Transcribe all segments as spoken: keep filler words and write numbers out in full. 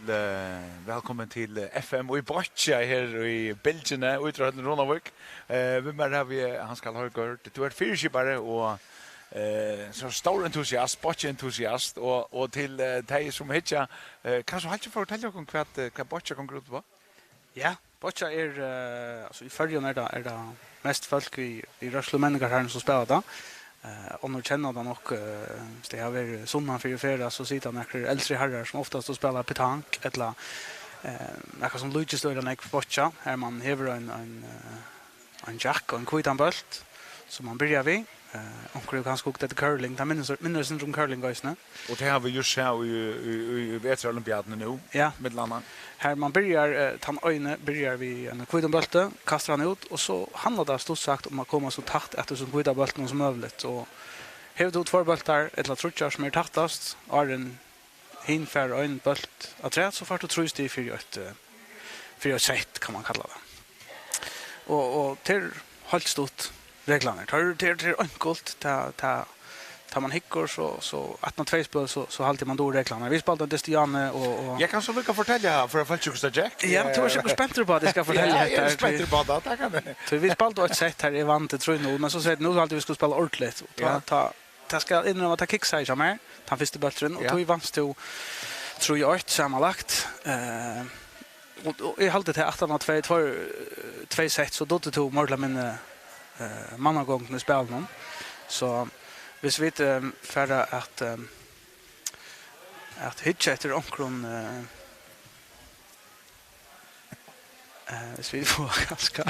Eh, vælkomin til, eh, F M í Boccia her í Bylgjuni, Ídróttin Runavík. Eh, við mær havi eg Hans Karl Højgaard. Tú ert fyriskipari og, eh, so stór entusiast, Boccia-entusiast, og, og til, eh, tey sum hyggja, eh, kanst tú heilt fortelja okkum hvat, eh, hvat Boccia gongur út uppá? Ja, Boccia er, eh, altso í Føroyum er tað, er tað mest fólk í, í rørslu- og menningarheiminum sum spæla tað. Eh, onnur kenna tað nokk, eh, viss tey hava verið sunnan fyri ferð, so sita nakrir eldri harrar sum oftast og spæla petanque, ella, eh, nakað sum líkist øgiliga nógv Boccia, har man hevur ein, ein, eh, ein jack og ein hvítan bólt, sum man byrjar við. Eh, onkur hevur kanska hugt eftir curling, tað minnir, minnir eitt sindur um curling eisini. Og tað hava vit júst sæð í, í, í, í vetrarolympiaduni nú, ja, millum annað. Har man byrjar, eh, tann eini byrjar við ein hvítan bólti, kastar hann út, og so handlar tað stutt sagt um at koma so tætt at hesum hvíta bóltinum sum møguligt. Og hevur tú tveir bóltar ella tríggjar sum eru tættast, áðrenn hin fær ein bólt afturat, so fært tú trý stig fyri eitt, eh, fyri eitt sett, kann man kalla tað. Og, og tað er heilt stutt, reglurnar. Tað er, tað er, tað er einkult, tað, tað, tá man hyggur, so, so aftan á tvey spøl, so, so haldi eg man dugir reglurnar. Vit spældu ein dyst í áðni, og, og Ja, kanst tú líka fortelja fyri fólki, hvussu tað gekk? Ja, tú ert sikkurt spentur upp á, at eg skal fortelja Ja, eg hetta eri her, spentur upp á tað, tað kann eg. tí vit spældu eitt sett har, eg vann til trý null, men so segði, nú haldi eg, vit skulu spæla ordiligt. Og tá, Ja. tá, tað skal eg innrømma, at tað kiksaði hjá mær, tann fyrsti bólturin, og Ja. tí vanst tú trý eitt samanlagt. Eh, og, og eg haldi til aftan á tvey, tvey, tvey sett, so dugdi tú meir ella minni, eh, mannagongdina í spælinum. So viss vit, eh, fara at, eh, at hyggja eftir onkrum, eh, eh, viss vit fáa kanska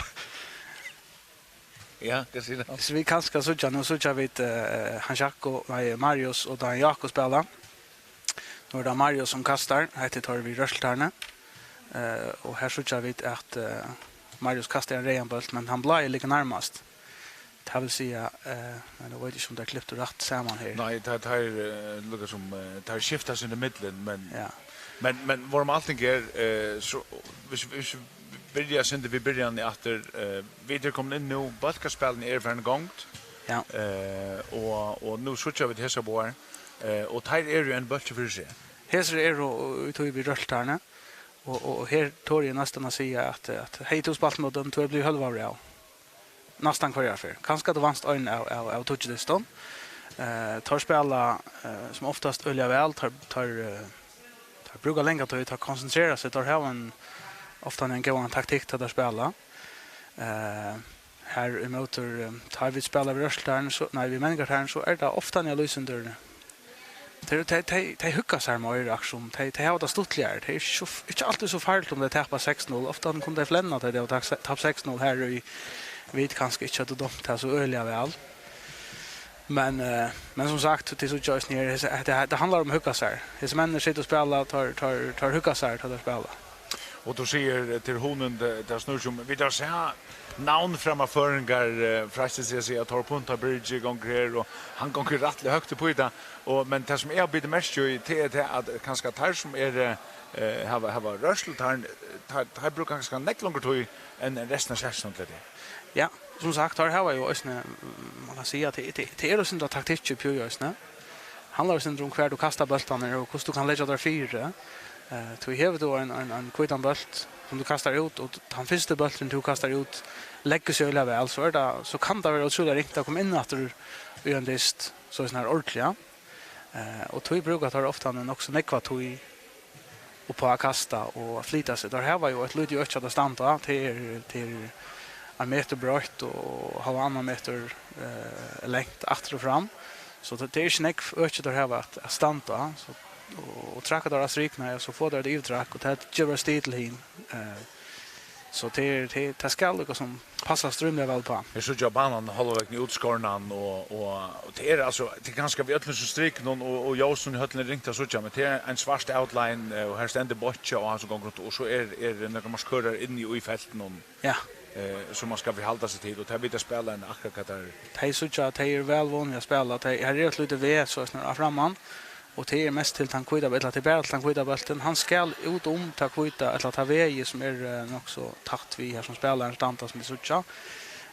Ja, hvat sigur tú? So vit kanska síggja, nú síggja vit, eh, Hans Jakob, nei, Marius og Dan Jakob spæla. Nú er tað Marius sum kastar, hetta teir við rørslutarinum. Eh, og her síggja vit at, eh, Marius kastar ein reyðan bólt, men hann blái liggur nærmast. Tað vil siga, eh, men eg veit ikki um tað er klipt rætt saman her. Nei, tað, tað er, eh, líka sum, eh, tað er skifta seg í millum, men, Ja. men, men vórum altíð her, eh, so, viss, viss vit byrja, sindi við byrjan aftur, eh, vit eru komin inn nú, bólkaspælini eru farin í gongd. Ja. Eh, og, og nú síggja vit hesar báðar, eh, og teir eru ein bólkur fyri seg. Hesir eru, og, og, og við rørslutarinum, og, og, og her tori eg næstan at siga at, at hevði tú spælt móti teimum, tú hevði blivið hølvaður av. Næstan hvørja ferð. Kanska tú vanst ein av, av, av tíggju dystum. Eh, teir spæla, eh, sum oftast øgiliga væl, teir, teir, eh, teir brúka langa tíð, teir konsentrera seg, teir hava ein, ofta ein góðan taktikk tá teir spæla. Eh, her ímóti, eh, tá vit spæla við rørslutaran, so, nei, við menningartaran, so er tað ofta ein lýsindur Tey, tey, tey, tey hugga sær meira, akkurát sum tey, tey hava tað stuttligari. Tað er ikki so, ikki altíð so farligt um tey tapa seks null. Ofta kunnu tey flenna, tá tey hava tak-, tapt seks null her, og vit kanska ikki høvdu dámt tað so øgiliga væl. Men, eh, men sum sagt, tað er so just her, hesi, hetta, hetta handlar um at hugga sær. Hesir menninir sita og spæla, teir, teir, teir hugga sær, tá teir spæla. Og tú sigur, eh, til hugnin, tað, tað snýr seg um, vit hava sæð navnfremmar føroyingar, eh, freistist eg at siga, Thor Punta Birgi gongur her, og hann gongur rættiliga høgt upp í tað. Og, men tað, sum eg havi bitið merki í, tað er tað, at kanska teir, sum eru, eh, hava, hava rørslu, teir, teir, teir brúka kanska nógv longri tíð enn, enn restin av sekstan til tað. Ja, sum sagt, teir hava jú eisini, mm, man kann siga, at tað, tað, tað er eitt sindur av taktikki uppi í eisini. Handlar eitt sindur um, hvar tú kastar bóltarnar, og hvussu tú kanst leggja teir fyri. Eh, tí hevur tú ein, ein, ein hvítan bólt, sum tú kastar út, og tann fyrsti bólturin, tú kastar út, leggur seg øgiliga væl, so er tað, so kann tað vera ótrúliga ringt at koma inn aftur í ein dyst, so er snarari ordiliga. Eh, og tí brúka teir ofta nokk so nógva tíð uppá at kasta og at flyta seg. Teir hava jú eitt lítið øki at standa á, tað er, tað er ein metur breitt og hálvannan metur, eh, langt aftur og fram. So tað, tað er ikki nógv øki teir hava at, at standa á. So, og, og trakka teir á strikuna, ja, so fáa teir eitt yvirtrakk, og tað gevur eitt stig til hin. Eh, So tað er, tað, tað skal líka sum passast rímiliga væl uppá. Her síggja banan hálva vegin útskornan og, og, og tað er altso, tað er kanska við øllum sum strikunum og, og ljósunum í høllini ringt at síggja, men tað er ein svart outline, eh, og her stendur Boccia og hann sum gongur runt, og so er, er nakrar markørar inni í feltinum, Ja. eh, sum man skal forhalda seg til, og tað vita spælararnir akkurát hvat tað er. Tey síggja, tey eru væl von við at spæla, tey, her er eitt lítið V, so er snarari framman. Og tað er mest til tann hvíta, ella tað er bara til tann hvíta bóltin. Hann skal út um tað hvíta, ella tað vegið sum er, eh, nokk so tætt við har sum spælararnir standa, sum vit síggja.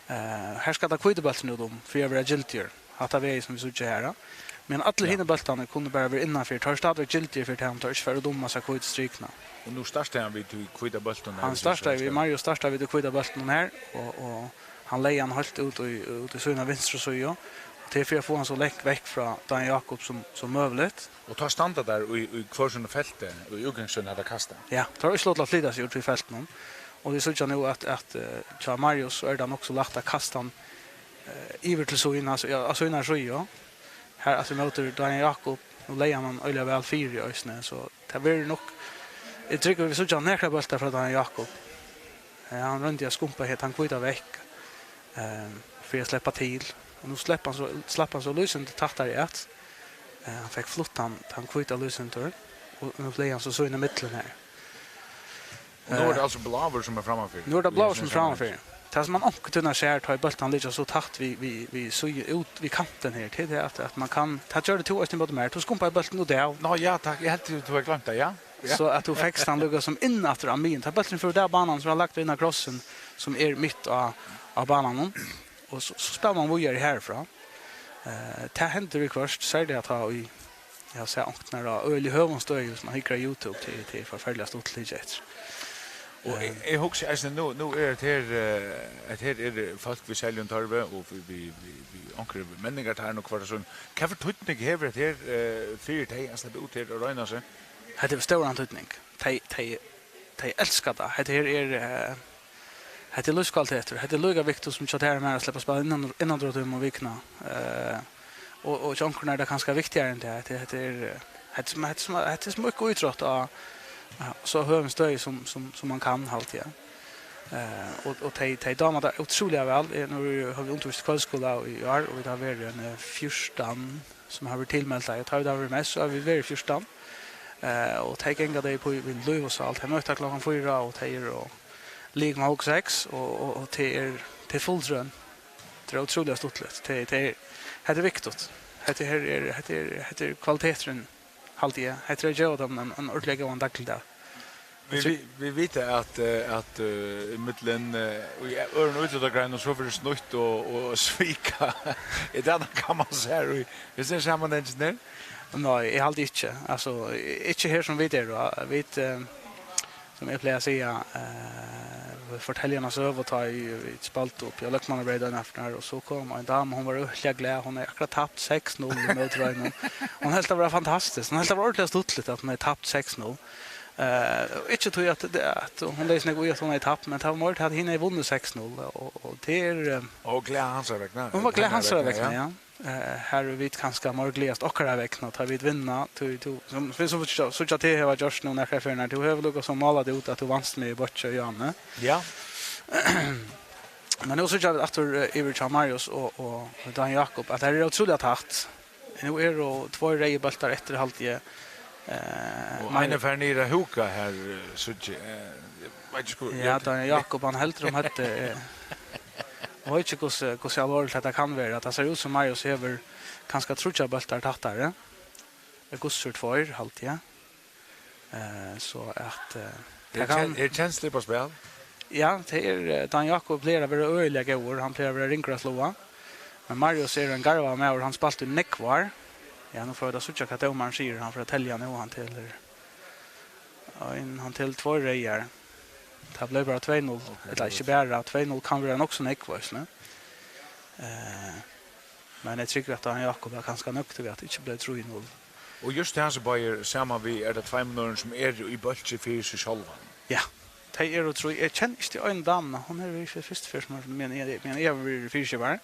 Eh, her skal tann hvíti bólturin út um, fyri at vera gildigur. Hatta vegið sum vit síggja her, ja. Men allir hinir bóltarnir kunnu bara vera innanfyri. Teir eru stadigvæk gildigir fyri tað, um teir ikki fara út um hasa hvítu strikuna. Og nú startaði hann við tí hvíta bóltinum her, Hann startaði við, Mario startaði við tí hvíta bóltinum her, og, og hann legði hann heilt út í, út í sína vinstru síðu. Og tað er fyri at fáa hann so langt vekk frá Daniel Jakob sum, sum møguligt. Og tá standa teir í, í hvør sín felti, í útgangsstøðuni at kasta. Ja, teir hava ikki lov til at flyta seg út í feltinum. Og vit síggja nú, at, at eh, hjá Marius er tað nokk so lætt at kasta hann eh, yvir til sín, altso, ja, á sína síðu. Her aftur móti Daniel Jakob, nú legði hann hann øgiliga væl fyri eisini, so tað verður nokk, eg trúgvi, vit síggja nakrar bóltar frá Daniel Jakob. Eh, hann royndi at skumpa her, hann hvíta vekk, eh, fyri at sleppa til. Og nú slepp hann so, slapp hann so lýsandi tættari at. Eh, hann fekk flutt hann, hann hvíta lýsandi, og nú legði hann so sín í millum her. Og nú er tað altso Bláur sum er frammanfyri. Nú er tað Bláur sum er frammanfyri. Tað sum man onkuntíð sær, tá ið bóltarnir liggja so tætt við, við, við síðu út, við kantin her, til tað at, at man kann, tað gjørdi tú eisini móti mær, tú skumpaði bóltin út av. Nå, ja, takk, eg helt, tú hevði gloymt tað, ja. Ja. So at tú fekst hann líka sum inn aftur á miðjuna. Tá bólturin fer út av banan, so er hann lagdur inn á krossin, sum er mitt á, á bananum. Og so, so spælir man víðari herfrá. Eh, tað hendir viðhvørt, serliga tá í, eg havi sæð onkuntíð á øgiliga høgum støði, sum man hyggur á YouTube, til, til forferdiliga stuttligt at hyggja eftir. Og eg, eg hugsi eisini, nú, nú er hetta her, eh, hetta her er fólk við serligum tørvi og við, við, við, við onkrum menningartørvi og hvørt so. Hvat fyri týdning hevur hetta her, eh, fyri tey at sleppa út her og royna seg? Hetta hevur stóran týdning. Tey, tey, tey elska tað. Hetta her er, eh, hetta er lívskvalitetur. Hetta er líka viktigt sum hjá tær og mær at sleppa at spæla innan, innandura tíma um vikuna. Eh, og, og hjá onkrum er tað kanska viktigari enn tað. Hetta, hetta er, eh, hetta er sum, hetta er sum, hetta er sum ikki ítrótt á, á so høgum støði sum, sum, sum man kann, haldi eg. Eh, og, og tey, tey dáma tað ótrúliga væl. Eh, nú havi eg undirvíst í kvøldskúla í ár, og vit hava verið ein, eh, fjúrtan sum hava verið tilmeldað. Og tá vit hava verið mest, so hava vit verið fjúrtan. Eh, og tey ganga tey upp í við lív og sál. Tey møta klokkan fýra, og tey eru liðug hálvgum seks, og, og, og tað er, tað er full drøn. Tað er ótrúliga stuttligt. Tað, tað er, hetta er viktigt. Hetta her er, hetta er, hetta er kvaliteturin, haldi eg. Hetta er at geva teimum ein, ein ordiliga góðan dagligdag. Vit, vit, vit vita at, eh, at, eh, í millum, eh, í øðrum ítróttagreinum, so verður snýtt og, og svikað. Er tað nakað, man sær í, í hesum samanhangi her? Nei, eg haldi ikki. Altso, ikki her sum vit eru. Vit, eh, sum eg plagi at siga, eh, vit fortelja eina søgu, tá ið vit spældu uppi á Løgmannabreyt eina ferð, og so kom ein dama, hon var øgiliga glað, hon hevði akkurát tapt seks null ímóti Reinum. Hon helt tað var fantastiskt, hon helt tað var ordiliga stuttligt at hon hevði tapt seks null. Eh, og ikki tí at, at hon legði so nógv í at hon hevði tapt, men tað var meira tí at hini hevði vunnið seks null, og, og tað er, eh, Og glað hansara vegna. Hon var glað hansara vegna, ja. Eh, her eru vit kanska meir gleðast okkara vegna, tá vit vinna, tú, tú, sum, sum, sum, sum, sum tey hava gjørt nú nakrar ferðir, tú hevur líka so málað teg út at tú vanst meg í boccia, Johanne. Ja. Men nú síggja vit aftur, eh, yvir hjá Marius og, og Dan Jakob, at her er ótrúliga tætt. Nú eru tveir reyðir bóltar eftir, haldi eg. Eh, Og Mar- ein er farin niður at húka her, eh, síggi eg. Eh, eg veit ikki hvør Ja, Dan Jakob, hann heldur um hetta, eh, eg veit ikki hvussu, hvussu alvorligt hetta kann vera. Tað sær út sum Marius hevur kanska tríggjar bóltar tættari. Gussur tveir, haldi eg. Eh, so at, eh, Her tað kann ken-, her kensla upp á spæl. Ja, tað er, eh, Dan Jakob plagar at vera øgiliga góður, hann plagar at vera ringur at sláa. Men Marius er ein garvaður maður, hann spælti í nógv ár. Ja, nú fáa vit at síggja, hvat dómarin sigur, hann fer at telja nú, hann telur ein, hann telur tveir reyðar. Tað bleiv bara tvey null, Ok, ella ikki bara, tvey null kann vera nokk so nógv, veitst tú. Eh, men eg trúgvi, at Dan Jakob er kanska nøgdur við, at tað ikki bleiv trý null. Og júst tað, so bæði saman við, er tað tveimum øðrum, sum eru í bólki fyri seg sjálvan. Ja, tey eru trý. Eg kenni ikki til eina damuna, hon er við fyrstu ferð, sum er, men eg, men eg havi verið fyriskipari.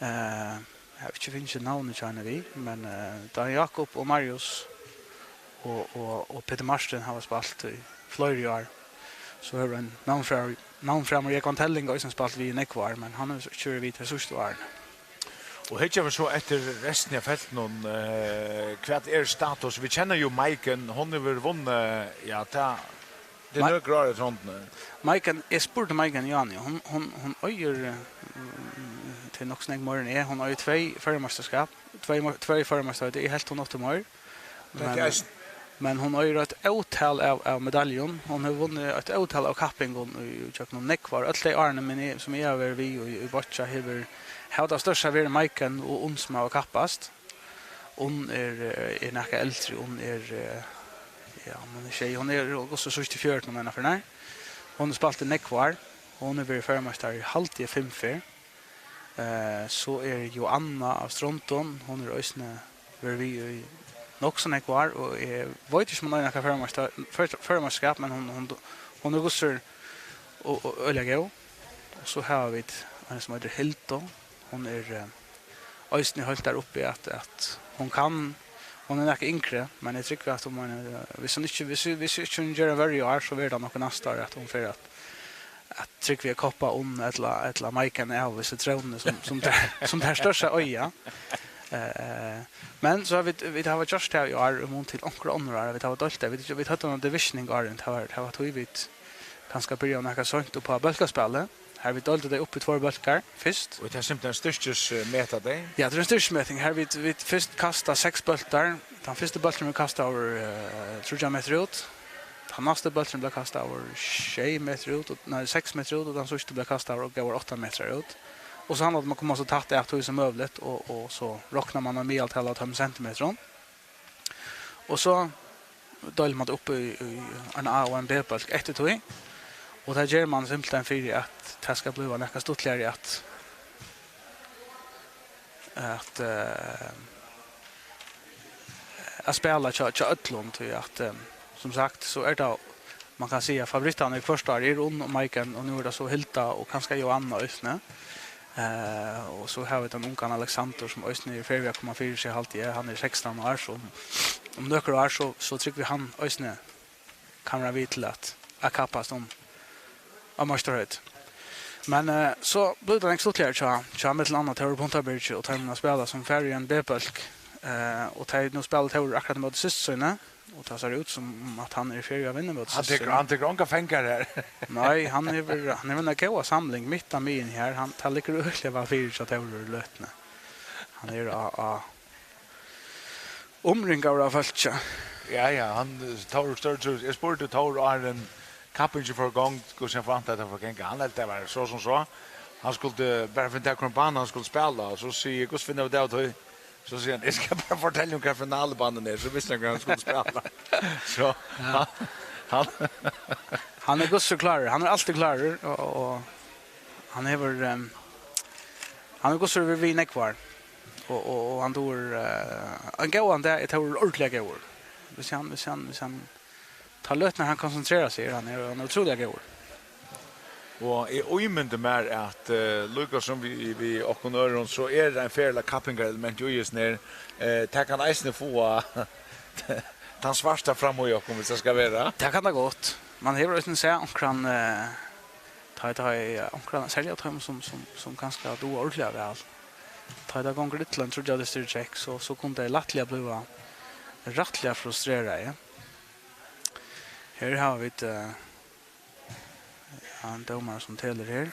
Eh, eg havi ikki fingið navnið hjá henni við, men, eh, Dan Jakob og Marius og, og, og Peter Martin hava spælt í fleiri ár. So hevur ein navnfrær-, navnfremmur Jógvan Telling eisini spælt við í nógv ár, men hann hevur so ikki verið við tey síðstu árini. Og hyggja vit so eftir restini av feltinum, eh, hvat er status? Vit kenna jú Maiken, hon hevur vunnið, ja, tað, tað er Mai-, nøkur ár í trondini. Maiken, eg spurdi Maiken Jani, hon, hon, hon eigur, eh, tað er nokk so nógv meir enn eg, hon eigur tvey føroyameistarskap, tvey mo-, tvey føroyameistarheiti, eg helt hon átti meir. Men, men hon eigur eitt ótal av, av medaljum. Hon hevur vunnið eitt ótal av kappingum í, í gjøgnum nógv ár. Øll tey árini, men eg, sum eg havi verið við í, í boccia, hevur, hava tað størsta verið Maiken og Unn, sum hava kappast. Unn er, eh, er nakað eldri, Unn er, eh, ja, hon er sjey, hon er í august síðst í fjøruti, meina, fyri nær. Hon hevur spælt í nógv ár, og hon hevur verið føroyameistari í, haldi eg, fimm ferð. Eh, so er Joanna av Strondum, hon er eisini verið við í nokk so nógv ár, og eg veit ikki, um hon eigur nakað føroyameistar-, før-, føroyameistarskap, men hon, hon, hon er góður og, og øgiliga góð. Og so hava vit ein sum eitur Hilda, hon er, eh, eisini heilt har uppi at, at hon kann, hon er nakað yngri, men eg trúgvi at hon, eh, viss hon ikki, viss, viss ikki hon ger ein verri í ár, so verður tað nokk næsta ár at hon fer at, at trúgvi at koppa Unn ella, ella Maiken av í sitrónini sum, sum tær, sum tær stóru eiga. Eh, men so hava vit, vit hava gjørt tað í ár í mun til onkra onnur ár, vit hava deilt tað, vit, vit høvdu eina divisioning áðrenn, tað var, tað var tí vit kanska byrjaðu nakað seint upp á bólkaspælið. Har vit deildu tey upp í tveir bólkar fyrst. Og tað er simpelthen styrkis, eh, meta tey? Ja, tað er ein styrkismeting. Har vit, vit fyrst kasta seks bóltar. Tann fyrsti bólturin verður kastaður, eh, tríggjar metrar út. Tann næsti bólturin bleiv kastaður sjey metrar út, og, nei, seks metrar út, og tann síðsti bleiv kastaður og góðar átta metrar út. Og so handlar tað um at koma so tætt at tí sum møguligt, og, og so roknar man ein miðaltal av teimum sentimetrum. Og so deilir man tað upp í, í ein A og ein B-bólk eftir tí. Og tað ger man simpelthen fyri, at tað skal blíva nakað stuttligari at, at, eh, at spæla hjá, hjá øllum, tí at, eh, sum sagt, so er tað, man kann siga, favorittarnir hvørt ár er Unn og Maiken, og nú er tað so Hilda og kanska Joanna eisini. Eh, og so hava vit ein ungan Alexander, sum eisini er í ferð við at koma fyri seg, haldi eg. Hann er sekstan ár, so um, um nøkur ár, so, so trúgvi eg, hann eisini kann vera við til at, at kappast um á meistarahøgd. Men, eh, so blívur tað nógv stuttligari hjá, hjá millum annað Tóru Puntabyrgi og teimum at spæla, sum fara í ein B-bólk, eh, og tey, nú spælir Tórur akkurát móti systur síni, og tað sær út sum um at hann er í ferð við at vinna móti systur síni. Hann tekur, hann tekur ongar fangar her. Nei, hann hevur, hann hevur eina góða samling mitt á miðjuni her. Hann, tað liggur øgiliga væl fyri hjá Tóru í løtuni. Hann er á, á umringaður av fólki. Ja, ja, hann, eh, Tór Større, eg spurdi Tór áðrenn kappingin fór í gongd, hvussu hann forvæntaði, at tað fór at ganga. Hann helt, tað var so sum so. Hann skuldi bara finna út av, hvønn bana hann skuldi spæla, og so sigi eg, hvussu finna vit av tí? So sigur hann, eg skal bara fortelja um, hvar finalebanin er, so visti hann, hvar hann skuldi spæla. So, ja, hann, hann hann er góður og klárur, hann er altíð klárur, og, og, og hann hevur, ehm, hann er góður við, við nógvar, og, og, og hann dugir, eh, ein góðan dag, eg trúgvi, ordiliga góður. Hvis hann, hvis hann, hvis hann, tá løturnar hann konsentrerar seg, er hann, er hann ótrúliga góður. Og eg ímyndi mær, at, eh, líka sum við, við okkum øðrum, so er ein ferðala kappingarelement í hesum her. Eh, tað kann eisini fáa tann svarta fram í okkum, hvis tað skal vera. Tað kann tað gott. Man hevur eisini sæð onkran, eh, tá, tá, onkran, serliga av teimum, sum, sum, sum kanska duga ordiliga væl. Tá tað gongur illa ein tríggja dystir trekk, so, so kunnu tey lættliga blíva rættiliga frustreraði. Her hava vit, eh, ja, ein dómara sum telur her.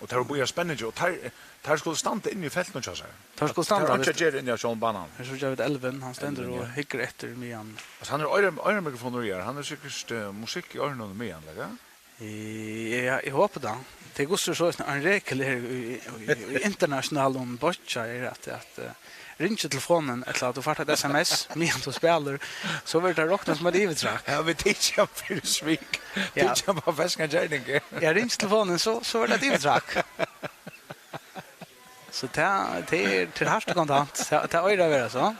Og teir bíða spenningi, og teir, teir skulu standa inni í feltinum hjá sær. Teir skulu standa, teir hava einki at gera inni á sjálvum bananum. Her síggja vit Elvin, hann stendur og hyggur eftir miðjan. Altso, hann er oyra-, oyramikrofon í her, hann er sikkurt, eh, musikk í oyrunum miðjan, ella? Ja, eg hopi tað. Tað er gott, so ein regul her í, í, í, í internasjonalum bólki er at, at, eh, ringir telefonin, ella at tú fært eitt S M S, meðan tú spælir, so verður tað roknað sum eitt yvirtrekk. Ja, vit taka hann fyri svik. Ja. Taka hann á feskan gerning. Ja, ringir telefonin, so, so verður tað eitt yvirtrekk. So tað, tað er, tað er hart og kontant. Tað, tað eigur at vera so.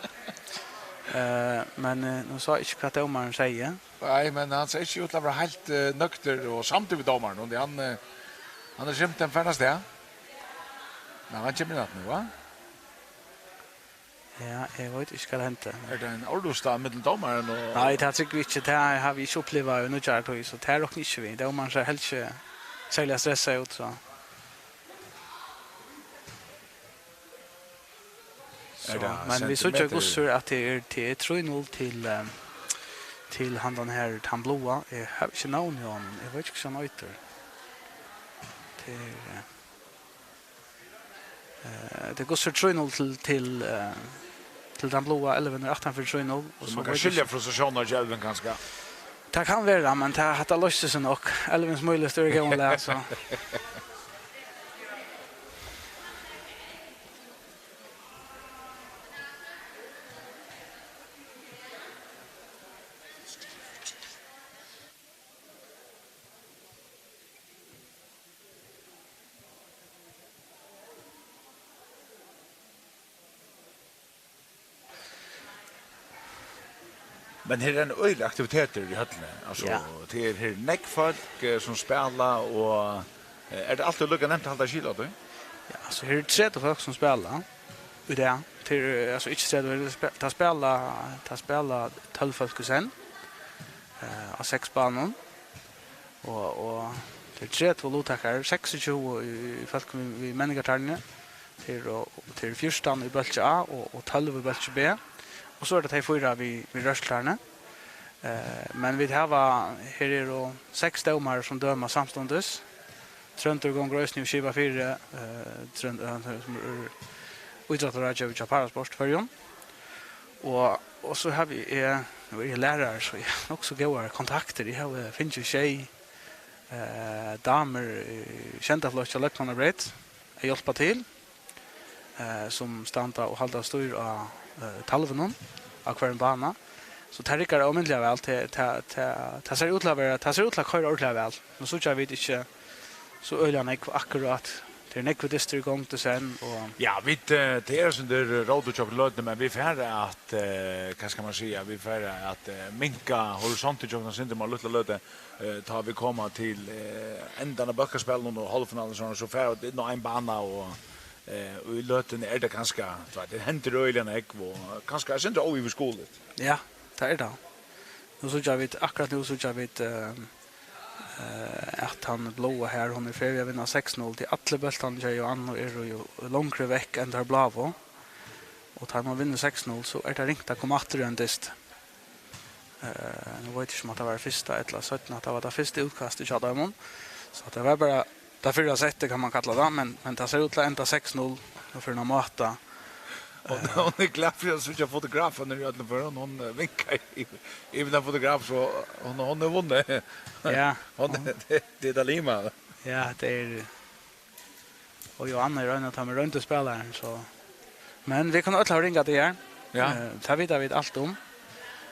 Eh, men, eh, nú sá eg ikki, hvat dómarin segði. Nei, men hann sær ikki út til at vera heilt, eh, nøgdur og samdur við dómaran, og hann, eh, hann er simpelthen farin av stað. Men hann kemur inn aftur nú, va? Ja, eg veit ikki, hvat hendi. Er tað ein orrusta millum dómaran og... Nei, tað trúgvi eg ikki. Tað havi eg ikki upplivað í nýggjáratíð, so tað rokni eg ikki við. Dómarin sær helst ikki serliga stressaður út, so. So, men vit síggja í hvussu er, at tað er, tað er trý null til, eh, til handan her, tann bláa. Eg havi ikki navnið á honum. Eg veit ikki, hvussu hann eitur. Tað er, eh, Eh, tað er góðsur trý null til, til, eh, til tann bláa. Elvin er aftan fyri trý null, og so man kann skilja frustratiónina hjá Elvin, kanska. Tað kann vera, men tað, hatta loysir seg nokk. Elvin smílist í góðum lag, so. Men her er ein øgiligur aktivitetur í høllini. Altso, ja, tað er her nógv fólk, eh, sum spæla, og, eh, er tað altíð líka nemt at halda skil á tí? Ja, altso, her eru tretivu fólk sum spæla í dag. Tað er, eh, altso, ikki tretivu, tað spe-, tað spæla, tað spæla tólv fólk í senn, eh, á seks banum. Og, og tað eru tretivu luttakarar, seksogtjúgu í, í fólk við, við menningartarni. Tað eru, tað eru fjúrtan í bólki A og, og tólv í bólki B. Og so eru tað tey fýra við, við rørslutarni. Eh, men vit hava, her eru seks dómarar sum døma samstundis. Tróndur gongur eisini og skipar fyri, eh, Trónd-, eh, sum er ítróttaráðgevi hjá Parasport Føroyum. Og, og so havi eg, nú eri eg lærari, so eg havi nokk so góðar kontaktir. Eg havi fingið sjey, eh, damur í sjeynda flokki á løgmannabreyt at hjálpa til, eh, sum standa og halda stýr á, eh, talvunum á hvørjum bana. So tað riggar ómetaliga væl. Tað, tað, tað, tað sær út til at vera, tað sær út til at koyra ordiliga væl. Nú síggja vit ikki so øgiliga nógv akkurát. Tað eru nógvir dystir í gongd í senn, og ja, vit, eh, tað er eitt sindur rótut hjá okkum í løtuni, men vit fara at, eh, hvat skal man siga, vit fara at, eh, minka horisontin hjá okkum eitt sindur um eina lítla løtu, eh, tá vit koma til, eh, endan av bólkaspælinum og hálvfinaluni, so, so fara vit inn á ein bana, og, eh, og í løtuni er tað kanska, tú veit, tað hendir øgiliga nógv, og kanska eitt sindur óyvirskoðaligt. Ja, tað er tað. Nú síggja vit, akkurát nú síggja vit, eh, eh, at tann bláa her, hon er í ferð við at vinna seks null, tí allir bóltarnir hjá Joanna eru jú longri vekk enn teir bláu. Og tá man vinnur seks null, so er tað ringt at koma aftur í ein dyst. Eh, nú veit eg ikki, um hatta var fyrsta ella seinna, hatta var tað fyrsta útkastið hjá teimum. So tað var bara tað fyrra settið, kann man kalla tað, men, men tað sær út til at enda seks null, og fyri ein máta. Og hon er glað fyri at síggja fotografin í øllum førum. Hon, eh, vinkar í, yvir til ein fotograf, so hon, hon hevur vunnið. Ja. Hon, tað, tað er tað lima. Ja, tað er, og Joanna er ein av teimum royndu spælarunum, so. Men vit kunnu øll hava ringað tað her. Ja. Eh, tað vita vit alt um.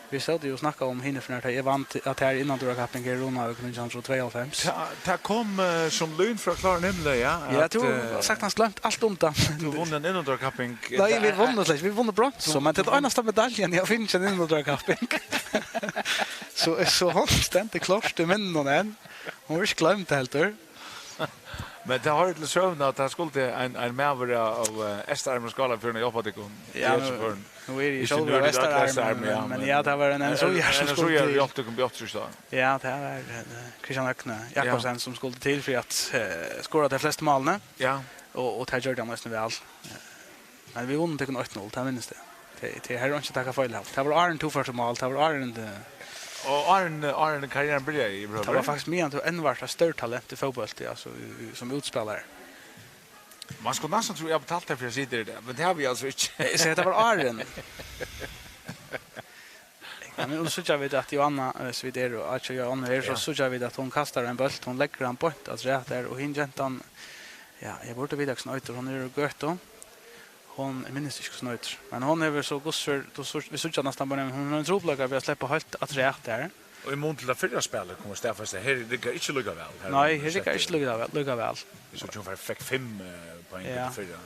Vit sótu jú og snakkaðu um hini ferðina, tá eg vann t-, at tað er innandurakapping í Runavík nítjan hundrað og tveyoghálvfems. Tað, tað kom, eh, sum lyn frá klárum himli, ja, ja, at, tú, eh, hevur saktans gloymt alt um tað. Tú vunnu eina innandurakapping. Nei, vit vunnu slett, vit vunnu bronsu, men tað er einasta medaljan eg havi fingið, ein innandurakapping. So, so hon stendur klárt í minninum enn. Hon er ikki gloymd heldur. Men tað hoyrir til søguna, at tað skuldi ein, ein maður av, av, eh, Eysturarmi Skálafjørðin at hjálpa tykkum í, ja, hesum førum. Nú eri eg ikki sjálvur av Eysturarmi, men, ja, tað var ein, ein, ein svíari sum skuldi til. Hjálpti tykkum í oppstríðsdagar. Ja, tað var, eh, Kristian Høgne Jakobsen, ja, sum skuldi til fyri at, eh, skora tey flestu málini. Ja. Og, og tað gjørdi hann eisini væl. Eh, men vit vunnu tykkum eitt null, tað minnist eg. Tað, tað her er einki at taka feil av. Tað var áðrenn tú fórt í mál, tað var áðrenn tað. Og áðrenn, áðrenn karrieran byrjaði yvirhøvur? Tað var faktiskt meðan tú enn vart eitt stórt talent í fótbólti, altso, í, í, sum útspælari. Man skuldi næstan trúð, eg havi betalt tær fyri at sita her, men tað havi eg altso ikki. Eg sigi, tað var áðrenn. Ja, men nú síggja vit at Joanna, eh, so vit eru, at Joanna her, so, ja, síggja vit at hon kastar ein bólt, hon leggur hann beint afturat har, og hin gentan, ja, eg burdi vitað, hvussu hon eitur, hon er úr Gøtu. Hon, eg minnist ikki, hvussu hon eitur. Men hon hevur so, hvussu, tú, vit síggja næstan bara, hon hevur ein trupulleika við at sleppa heilt afturat har. Og í mun til tað fyrra spælið, kunnu vit staðfesta, her riggar ikki líka væl. Nei, her riggar ikki líka væl, líka væl. Vit síggja, hon fær, fekk fimm, eh, poeng, ja, í tí fyrra.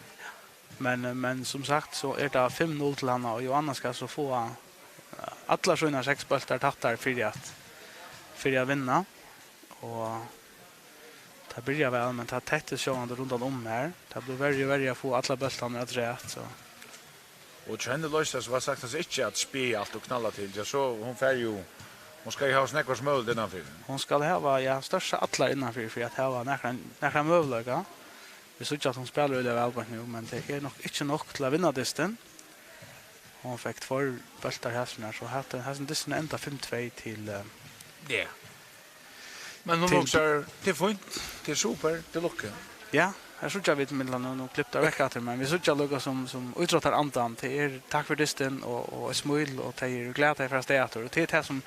Men, eh, men sum sagt, so er tað fimm null til hana, og Joanna skal so fáa, eh, allar sínar seks bóltar tættar fyri at, fyri at vinna. Og tað byrjar væl, men tað tettist sjálvandi rundan um her. Tað blívur verri og verri at fáa allar bóltarnar afturat, so. Og hjá henni loysir tað seg, var sagt, at ikki at spæla alt og knalla til, ja, so hon fær jú, hon skal jú hava so nógvar sum møguligt innanfyri. Hon skal hava, ja, stórt sett allar innanfyri fyri at hava nakran, nakran møguleika. Vit síggja, at hon spælir øgiliga væl beint nú, men tað er nokk ikki nokk til at vinna dystin. Hon fekk tveir bóltar her, sum er, so hatta, hasin dysturin endar fimm tvey til, eh, ja. Men hon til hugsar, tað er fínt, tað er super, til lukku. Ja, her síggja vit millum annað, nú klippir tað vekk aftur, men vit síggja líka sum, sum ítróttarandan, tað er takk fyri dystin og, og eitt smíl, og tey eru glað, tey fara avstað aftur, og tað er tað sum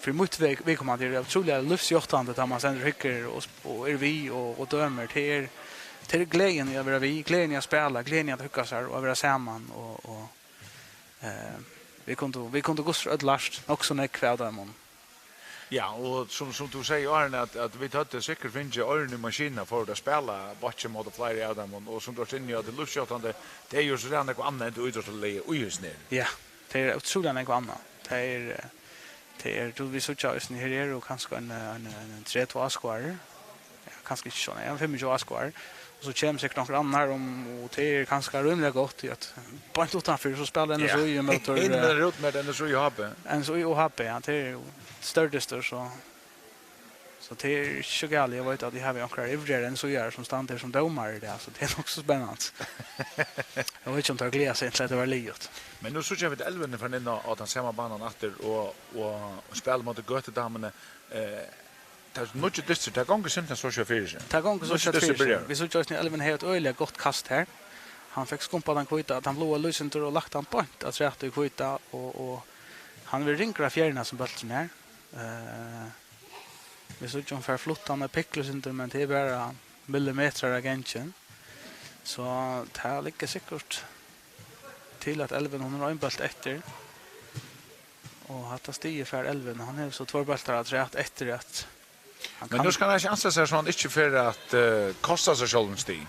fyri mítt vik-, viðkomandi er ótrúliga lívsjáttandi, tá man stendur og hyggur og sp-, og er við og, og dømir. Tað er, tað er gleðin í at vera við, gleðin í at spæla, gleðin í at hugga sær og at vera saman og, og, eh, vit kundu, vit kundu hvussu øll lært nokk so nógv av teimum. Ja, og sum, sum tú segði, Arne, at, at vit høvdu sikkurt fingið oyruni í maskinuna fyri at spæla báðir móti fleiri av teimum, og sum tú ert inni á, at tað er lívsjáttandi, tað er jú so ræðuliga nógv annað enn tað ítróttarliga í hesum her. Ja, tað er ótrúliga nógv annað. Tað er, eh, tað er, tú, vit síggja eisini, her eru kanska ein, ein, ein tretivu áskoðarar. Ja, kanska ikki so, ja, fimmogtjúgu áskoðarar. Og so kemur sikkurt onkur annar um, og tað er kanska rímiliga gott, tí at beint uttanfyri, so spælir Ja. N S Í ímóti, Hinir eh, eru út med N S Í og H B. N S Í og H B, ja, tað er jú størri dystur, so, so tað er ikki so galið. Eg veit at eg havi onkrar ivrigari N S Í-arar sum standa her sum dómarar í dag, so tað er nokk so spennandi. Eg veit ikki um teir gleða seg til at tað var liðugt. Men nú síggja vit Elvin er farin inn á, á tann sama banan aftur og, og, og spælir móti Gøtudamuni. Eh, tað er nýggju dystir, tað gongur simpelthen so skjótt fyri seg. Tað gongur so Nýggju skjótt dystir fyri seg. Byrjar. Vit síggja eisini, Elvin hevði eitt øgiliga gott kast her. Hann fekk skumpað tann hvíta, tann bláa lýsindur og lagt hann beint afturat í hvíta, og, og hann verður ringur at fjerna sum bólturin er. Eh, vit síggja, hon fær flutt hann eitt piklusindur, men tað er bara millimetrar av gangin. So tað liggur sikkurt til at Elvin, hon hevur ein bólt eftir. Og hatta stigið fær Elvin, hann hevur so tveir bóltar afturat eftir at hann Men kann nú skal hann ikki ansa seg so hann ikki fer at, eh, kosta seg sjálvum stig.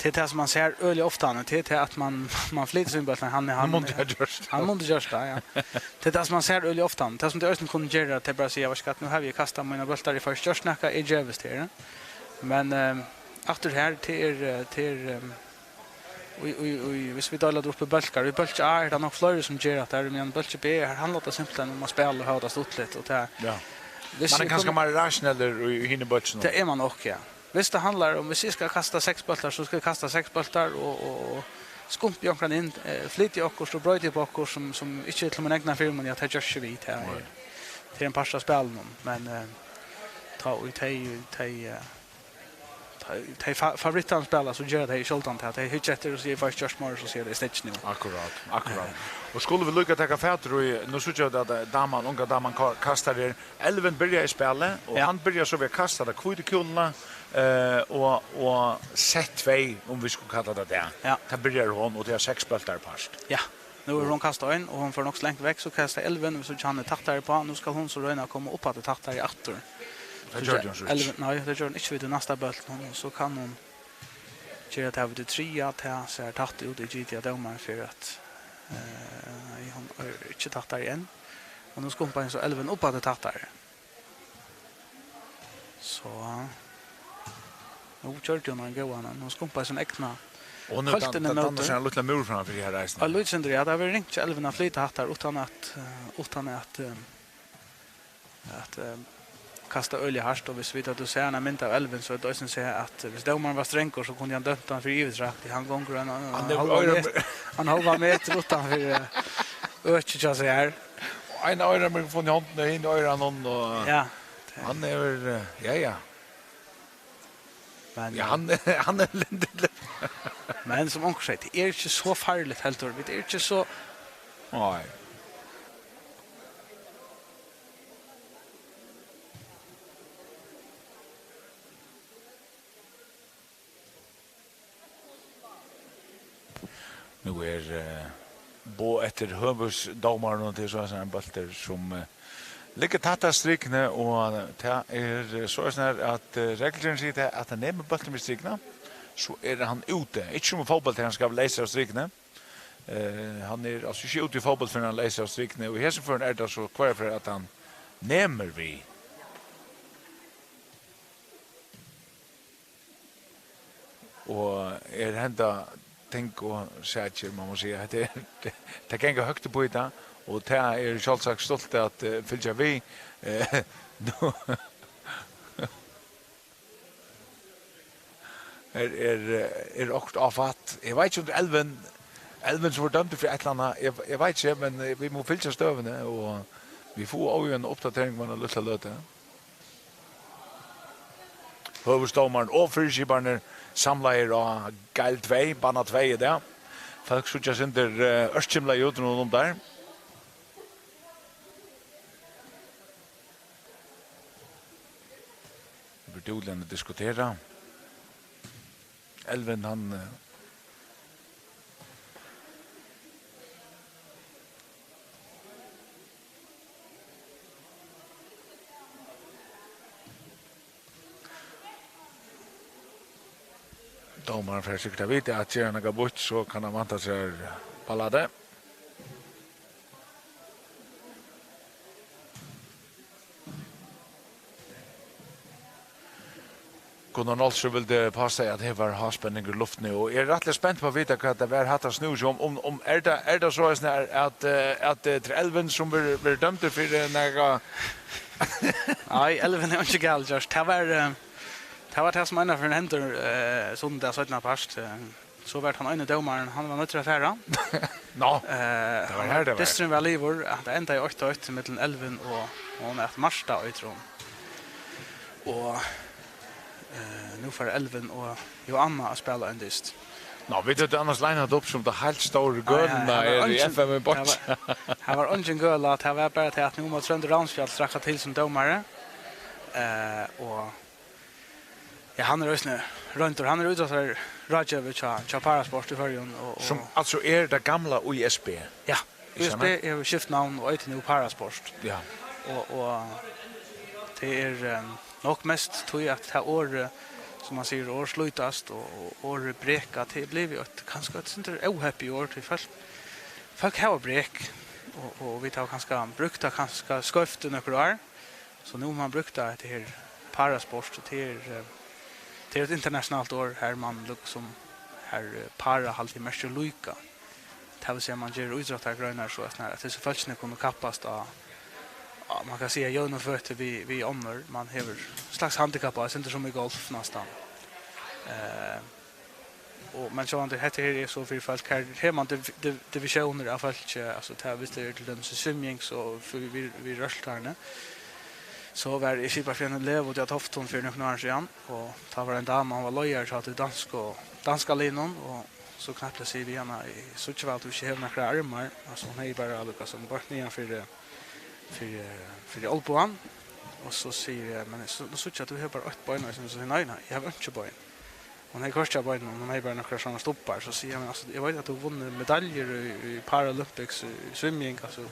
Tað er tað sum man sær øgiliga ofta, tað er tað at man, man flytur sín bólt, hann, Hann hann, mundi ha gjørt tað. hann mundi gjørt tað, ja. Tað er tað sum man sær øgiliga ofta. Tað sum tey eisini kunnu gera, tað er bara at siga, "Veitst tú hvat, nú havi eg kastað mínar bóltar, eg fái ikki gjørt nakað, eg gevist her." Men, eh, aftur her, tað er, eh, tað er, eh, í, í, í, viss vit deila tað upp í bólkar, í bólki A er tað nokk fleiri sum gera tað, men í bólki B, her handlar tað simpelthen um at spæla og hava tað stuttligt, og tað Ja. Viss Man er vit kanska kunnu meira rasjonellur í, í hinum bólkinum. Tað er man nokk, ja. Viss tað handlar um, viss eg skal kasta seks bóltar, so skal eg kasta seks bóltar, og, og, og skumpi onkran inn, eh, flyta okkurt og broyta upp okkurt sum, sum ikki er til mín egna fyrimun, ja, tað ger ikki vit, tað er, Nei. tað er ein partur av spælinum, men, eh, tá og tey, tey, eh, tey, tey fa-, favorittarnir spæla, so gera tey sjáldan tað, tey hyggja eftir og siga, "Fái ikki gjørt meir", so siga tey, "Snitch nú." Akkurát, akkurát. Eh. Og skulu vit líka taka fatur í, nú síggja vit at, eh, daman, unga daman ka-, kastar her, Elvin byrjar í spæli, og Ja. hann byrjar so við at kasta ta hvítu kúluna, eh, og, og sett tvey, um vit skulu kalla tað tað. Ja. Tað byrjar hon, og tað er seks bóltar apart. Ja. Nú hevur hon kastað ein, og hon fer nokk so langt vekk, so kastar Elvin, viss ikki hann er tættari uppá, nú skal hon so royna at koma upp aftur tættari aftur. Tað So gjørdi hon so ikki. Elvin, nei, tað gjørdi hon ikki við tí næsta bóltinum, og so kann hon gera tað við tí triðja, tað sær tætt út, eg giti at dómarin fer at, eh, nei, hon er ikki tættari enn. Og nú skumpar hon so Elvin upp aftur tættari. So, nú gjørdi hon ein góðan, hon skumpaði sín egna Og hon er bóltin dan-, dan-, ímóti. Dannar sær ein lítlan múr framfyri her eisini. Og lítið sindur, ja, tað verður ringt hjá Elvin at flyta hattar uttan at, eh, uttan at, eh, at, eh, kasta øgiliga hart, og viss vit at tú sær eina mynd av Elvin, so er tað eisini at siga at, eh, viss dómarin var strangur, so kundi hann dømt hann fyri yvirtrætt, tí hann gongur ein, ein, Hann ein er hálvan øgiliga met-, ein hálvan metur uttanfyri, eh, økið hjá sær her. Ein oyra mikrofon í hondini, hin oyra hann, og Ja. hann er, eh, ja, ja. Men, Ja, eh, hann, hann er lindur. Men sum onkur segði, tað er ikki so farligt heldur. Vit eru ikki so Nei. Nú er, eh, boð eftir høvuðsdómaranum, og tað er so ein bóltur sum, eh, liggur tættast strikuni, og tað er, eh, so er sånn her at, eh, reglugerðin sigur tað, at nemur bólturin við strikuna, so er hann úti. Ikki sum í fótbólti, hann skal vera leysur av strikuni. Eh, hann er altso ikki úti í fótbólti, fyrr enn hann er leysur av strikuni, og í hesum førinum er tað so hvørja ferð, at hann nemur við. Og er henda ting og sakir, man má siga, hetta er, tað ganga høgt upp í tað, og tað er sjálvsagt stolt at, eh, fylgja við. Eh, nú er, er, eh, er okkurt áfatt. Eg veit ikki um tað er Elvin, Elvin sum er dømdur fyri eitt ella annað. Eg, eg veit ikki, men, eh, vit mugu fylgja støðuni, og vit fáa eisini eina uppdatering um eina lítla løtu. Høvuðsdómarin og fyriskipararnir samlaðir á Geil tvey, bana tvey í dag. Fólk síggja eitt sindur, eh, ørkymlaði út rundan um teir. Tað verður dúgliga at diskutera. Elvin, hann, eh, Dómarin fær sikkurt at vita, at ger hann nakað býtt, so kann hann vænta sær ballade. Gunnar Nolsøe vildi påstå at her var háspenningur í luftini, og eg eri rættiliga spent á at vita, hvat tað var, hatta snýr seg um. Um, um er tað, er tað so eisini at, at, eh, at, eh, tað er Elvin, sum verður, verður dømdur fyri, eh, nakað? Nei, Elvin er ikki galið gjørt. Tað var, eh, tað var tað, sum einaferð hendir, eh, sunnudag seinna part, eh, so var tann eini dómarin, hann var noyddur at fara. Nå, eh, tað var her, tað var. Dysturin var liðugur, at tað endaði eitt eitt millum Elvin og, og hon æt Marta, eitur hon. Og, eh, nú fara Elvin og Joanna at spæla ein dyst. Nå, vit høvdu annars linað upp sum tað heilt stóru gøluna her í F M í boccia. Nei, her var eingin, her var, her var eingin gøla, tað var bara tað, at nú má Tróndur Ravnsfjall traðka til sum dómari. Eh, og Ja, hann er eisini royndur. Hann er ítróttarráðgevi hjá, hjá Parasport í Føroyum. Og, og sum altso er tað gamla I S B. Ja, I S B hevur skift navn og eitur nú Parasport. Ja. Og, og tað er, ehm, nokk mest tí at tað orðið, sum man sigur, orð slítast og, og orð breka, tað er blivið eitt, kanska eitt sindur óheppið orð, tí fólk, fólk hava brek, og, og vit hava kanska brúkt tað kanska skeivt í nøkur ár. So nú hevur man brúkt tað, hetta her parasport, og tað er, eh, tað er eitt internationalt orð, har man líkasum, har, eh, para haldi eg merkir líka. Tað vil siga, man ger ítróttargreinar, so at, at hesi fólkini kunnu kappast á, á, man kann siga, jøvnum føti við, við onnur. Man hevur slags handikappað, eitt sindur sum í golf næstan. Eh, Og, men sjálvandi, hetta her er so fyri fólk, her hevur man div-, div-, divisiónir av fólki, altso, tað, viss tað er til dømis í svimjing, so fyri, við, við rørsluni, so var eg skipari fyri eina legu úti á Toftum fyri nøkrum árum síðan, og tá var ein dama, hon var leiðari hjá tí dansku, danska liðnum, og so knappliga sigi eg við hana, eg síggi væl, at tú ikki hevur nakrar armar, altso, hon hevði bara, líkasum, beint niðan fyri, fyri, fyri olnbogan, og so sigi eg, men so, nú síggi eg, at tú hevur bara eitt bein, og eg sigi, nei, nei, eg havi einki bein. Hon hevði hvørki av beinunum, hon hevði bara nakrar sovorðnar stubbar. So sigi eg, men altso, eg veit, at tú hevur vunnið medaljur í, í Paralympics, í, í svimjing, altso.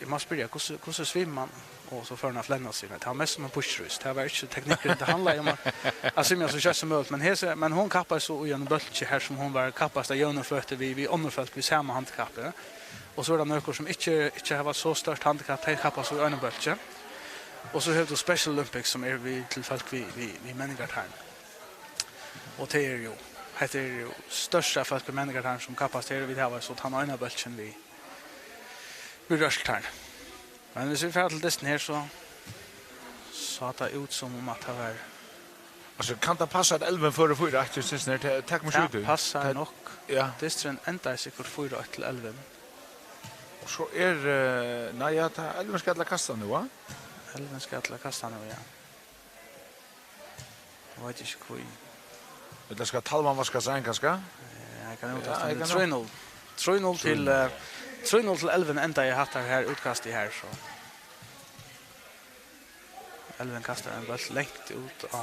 Eg má spyrja, hvussu, hvussu svimur man? Og so fór hon at flenna, sigur, nei, tað var mest sum ein pískrís. Tað var ikki teknikkurin, tað handlaði um at, at svimja so skjótt sum møguligt. Men hesi, men hon kappaðist so í einum bólki her, sum hon var kappast á jøvnum føti við, við onnur fólk við sama handikapi. Og so er tað nøkur, sum ikki, ikki hava so stórt handikap, tey kappast so í einum bólki. Og so hevur tú Special Olympics, sum er við, til fólk við, við, við menningartarn. Og tað er jú, hetta er jú størsta fólk við menningartarn, sum kappast her, og vit hava so tann eina bólkin við, við rørsluni. Men viss vit fara til dystin her, so sá tað út, sum um at tað var... Altso, kann tað passa, at Elvin førir fýra eitt til dystin her? Ta-, tak meg skjótt í. Tað passar nokk. Ja. Dysturin endaði sikkurt fýra eitt til Elvin. Og so er, eh, nei, ja, tað, Elvin skal til at kasta nú, va? Elvin skal til at kasta nú, ja. Eg veit ikki hví. Ella skal talvan vaska seg ein, kanska? Ja, eg kann út... Ja, eg kann... Trý null. Trý null til, eh, trý null til Elvin endaði hatta her útkastið her, so. Elvin kastar ein bólt langt út á...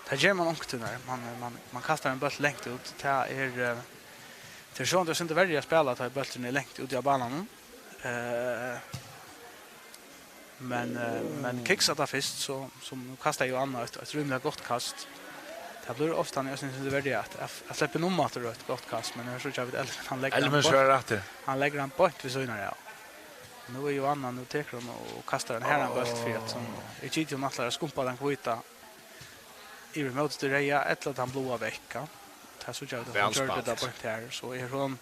Tað ger man onkuntíð, man, man, man kastar ein bólt langt út. Tað er, eh, tað er sjálvandi eitt sindur verri at spæla, tá ið bólturin er langt úti á bananum. Eh, men, eh, men kiksar tað fyrst, so, so nú kastar Joanna eitt, eitt rímiliga gott kast. Tað blívur ofta, hann er eitt sindur verri at, at, at sleppa inn um aftur eitt gott kast, men her síggja vit Elvin, hann leggur hann... Elvin beint, svarar aftur. Hann leggur hann beint við síðuna av. Nú er Joanna, nú tekur hon og kastar ein harðan bólt fyri at, sum, Egidio ætlar at skumpa tann hvíta yvir móti tí reyða, ella tann bláa vekk, ja. Tað síggja vit, at hon gjørdi tað beint her. Væl spælt. So er hon,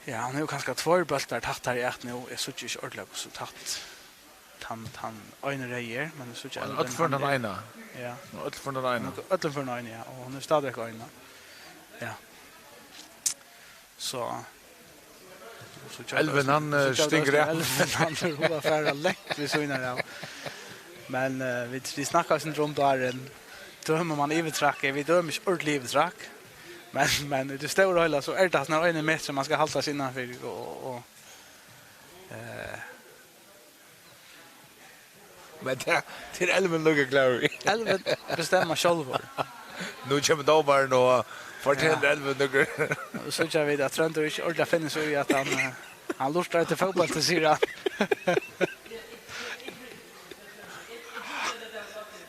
ja, hon hevur kanska tveir bóltar tættari at nú. Eg síggi ikki ordiliga, hvussu tætt tann, tann eini reyði er, men eg síggi... Og øll fyri tann eina. Ja. Og øll fyri tann eina. Øllum fyri tann eina, ja. Og hon er stadigvæk eina. Ja. So, so Elvin, hann, eh, so stingur av. Elvin, hann er hugað at fara langt við síðuna av. Men, eh, vit, vit snakka eitt sindur um tað, áðrenn, dømir man yvirtrekk, vit døma ikki ordiliga yvirtrekk. Men, men í tí stóra heila, so er tað sovorðnir metrar, man skal halda seg innanfyri, og, og, og, eh, Men tað, tað er Elvin líka klárur í. Elvin bestemmar sjálvur. Nú kemur dómarin og fortelur Elvin nøkur. Og so síggja vit, at Tróndur ikki ordiliga finnur seg í, at hann, eh, hann lurtar eftir fótbólti, sigur hann.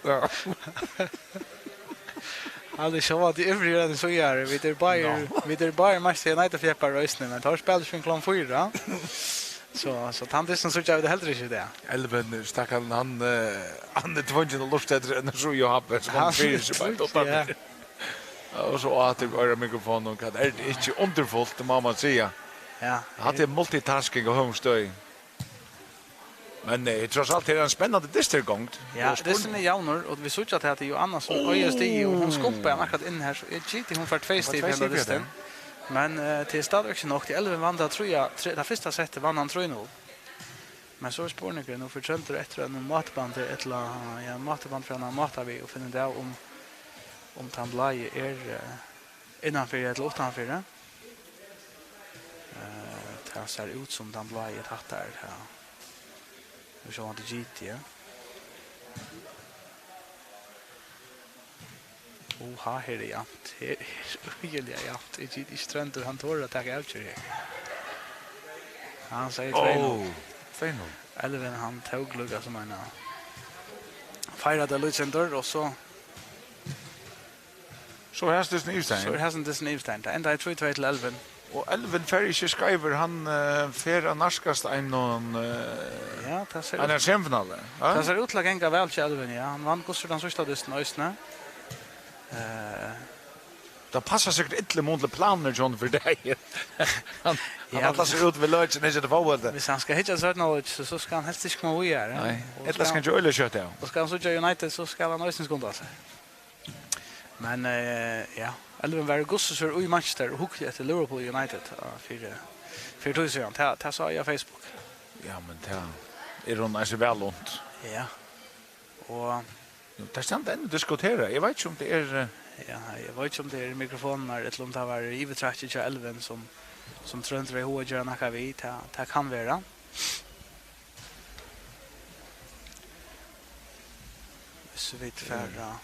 Ja. Hann er sjálvandi ivrigur enn so er. Vit eru báðir, vit eru báðir meistar í neitafjepparar eisini, men teir spæla ikki fyri klokkan fýra. So, so tann dystin síggja vit heldur ikki í dag. Elvin, stakkarin, hann, eh, hann er tvungen at lurta eftir N S U J H B, sum hann fyri seg beint upp eftir. Og so aftur koyra mikrofonin, og hvat er tað ikki undurfult, tað má man siga. Ja. Hatta er multitasking av høgum støði. Men, eh, tross alt er ein spennandi dystur í gongd. Ja, og spurning- dystin er javnur, og vit síggja at tað er Joanna sum eigur stig, og hon skumpar hann akkurát inn her, so eg giti, hon fær tvey stig fyri henda dystin. Men, eh, tað er stadigvæk ikki nokk. Elvin vann tað, trúgvi eg, tre-, tað fyrsta settið vann hann trý null. Men so er spurningurin, nú fer Tróndur eftir einum mátibandi, ella, ja, mátiband fer hann at máta við og finna út av, um, um tann blái er, eh, innanfyri ella uttanfyri. Eh, tað sær út sum tann blái er tættari, ja. Nú sjálvandi giti, ja. Oha, her er javnt. Her er øgiliga javnt. Eg giti ikki, Tróndur, hann torir at taka avgerð her. Hann sigur tvey null. Ó, tvey null. Elvin, hann tók líka sum ein, ja, feirar tað lítið sindur, og so So er hasin dystin yvirstaðin. So er hasin dystin yvirstaðin. Tað endaði trý tvey til Elvin. Og Elvin fer ikki skeivur, hann, eh, fer at nærkast einum, eh, ja, tað sær út, einari semifinalu, ja? Tað sær út til at ganga væl hjá Elvin, ja. Hann vann gott tann síðsta dystin eisini. Eh. Tað passar sikkurt illa í mun til planir hjá honum fyri dagin. Hann, hann ætlar sær út við løkina, ikki til fótbólt. Viss hann skal hyggja at seinna hálvleiki, so, so skal hann helst ikki koma víðari. Nei, ella skal hann ikki øgiliga skjótt, ja. Og skal hann síggja United, so skal hann eisini skunda seg. Men, eh, ja, Elvin var í gustusur í Manchester og hugdi eftir Liverpool og United, eh, fyri, fyri tíð síðan. Tað, tað sá eg á Facebook. Ja, men tað er honum eisini væl unt. Ja. Og nú, tað stendur enn og diskuterar. Eg veit ikki, um tað er, eh, ja, eg veit ikki, um tað er mikrofonirnar, ella um tað var yvirtrekið hjá Elvin, sum, sum Tróndur hevði hug at gera nakað við. Tað, tað kann vera. Viss vit fara.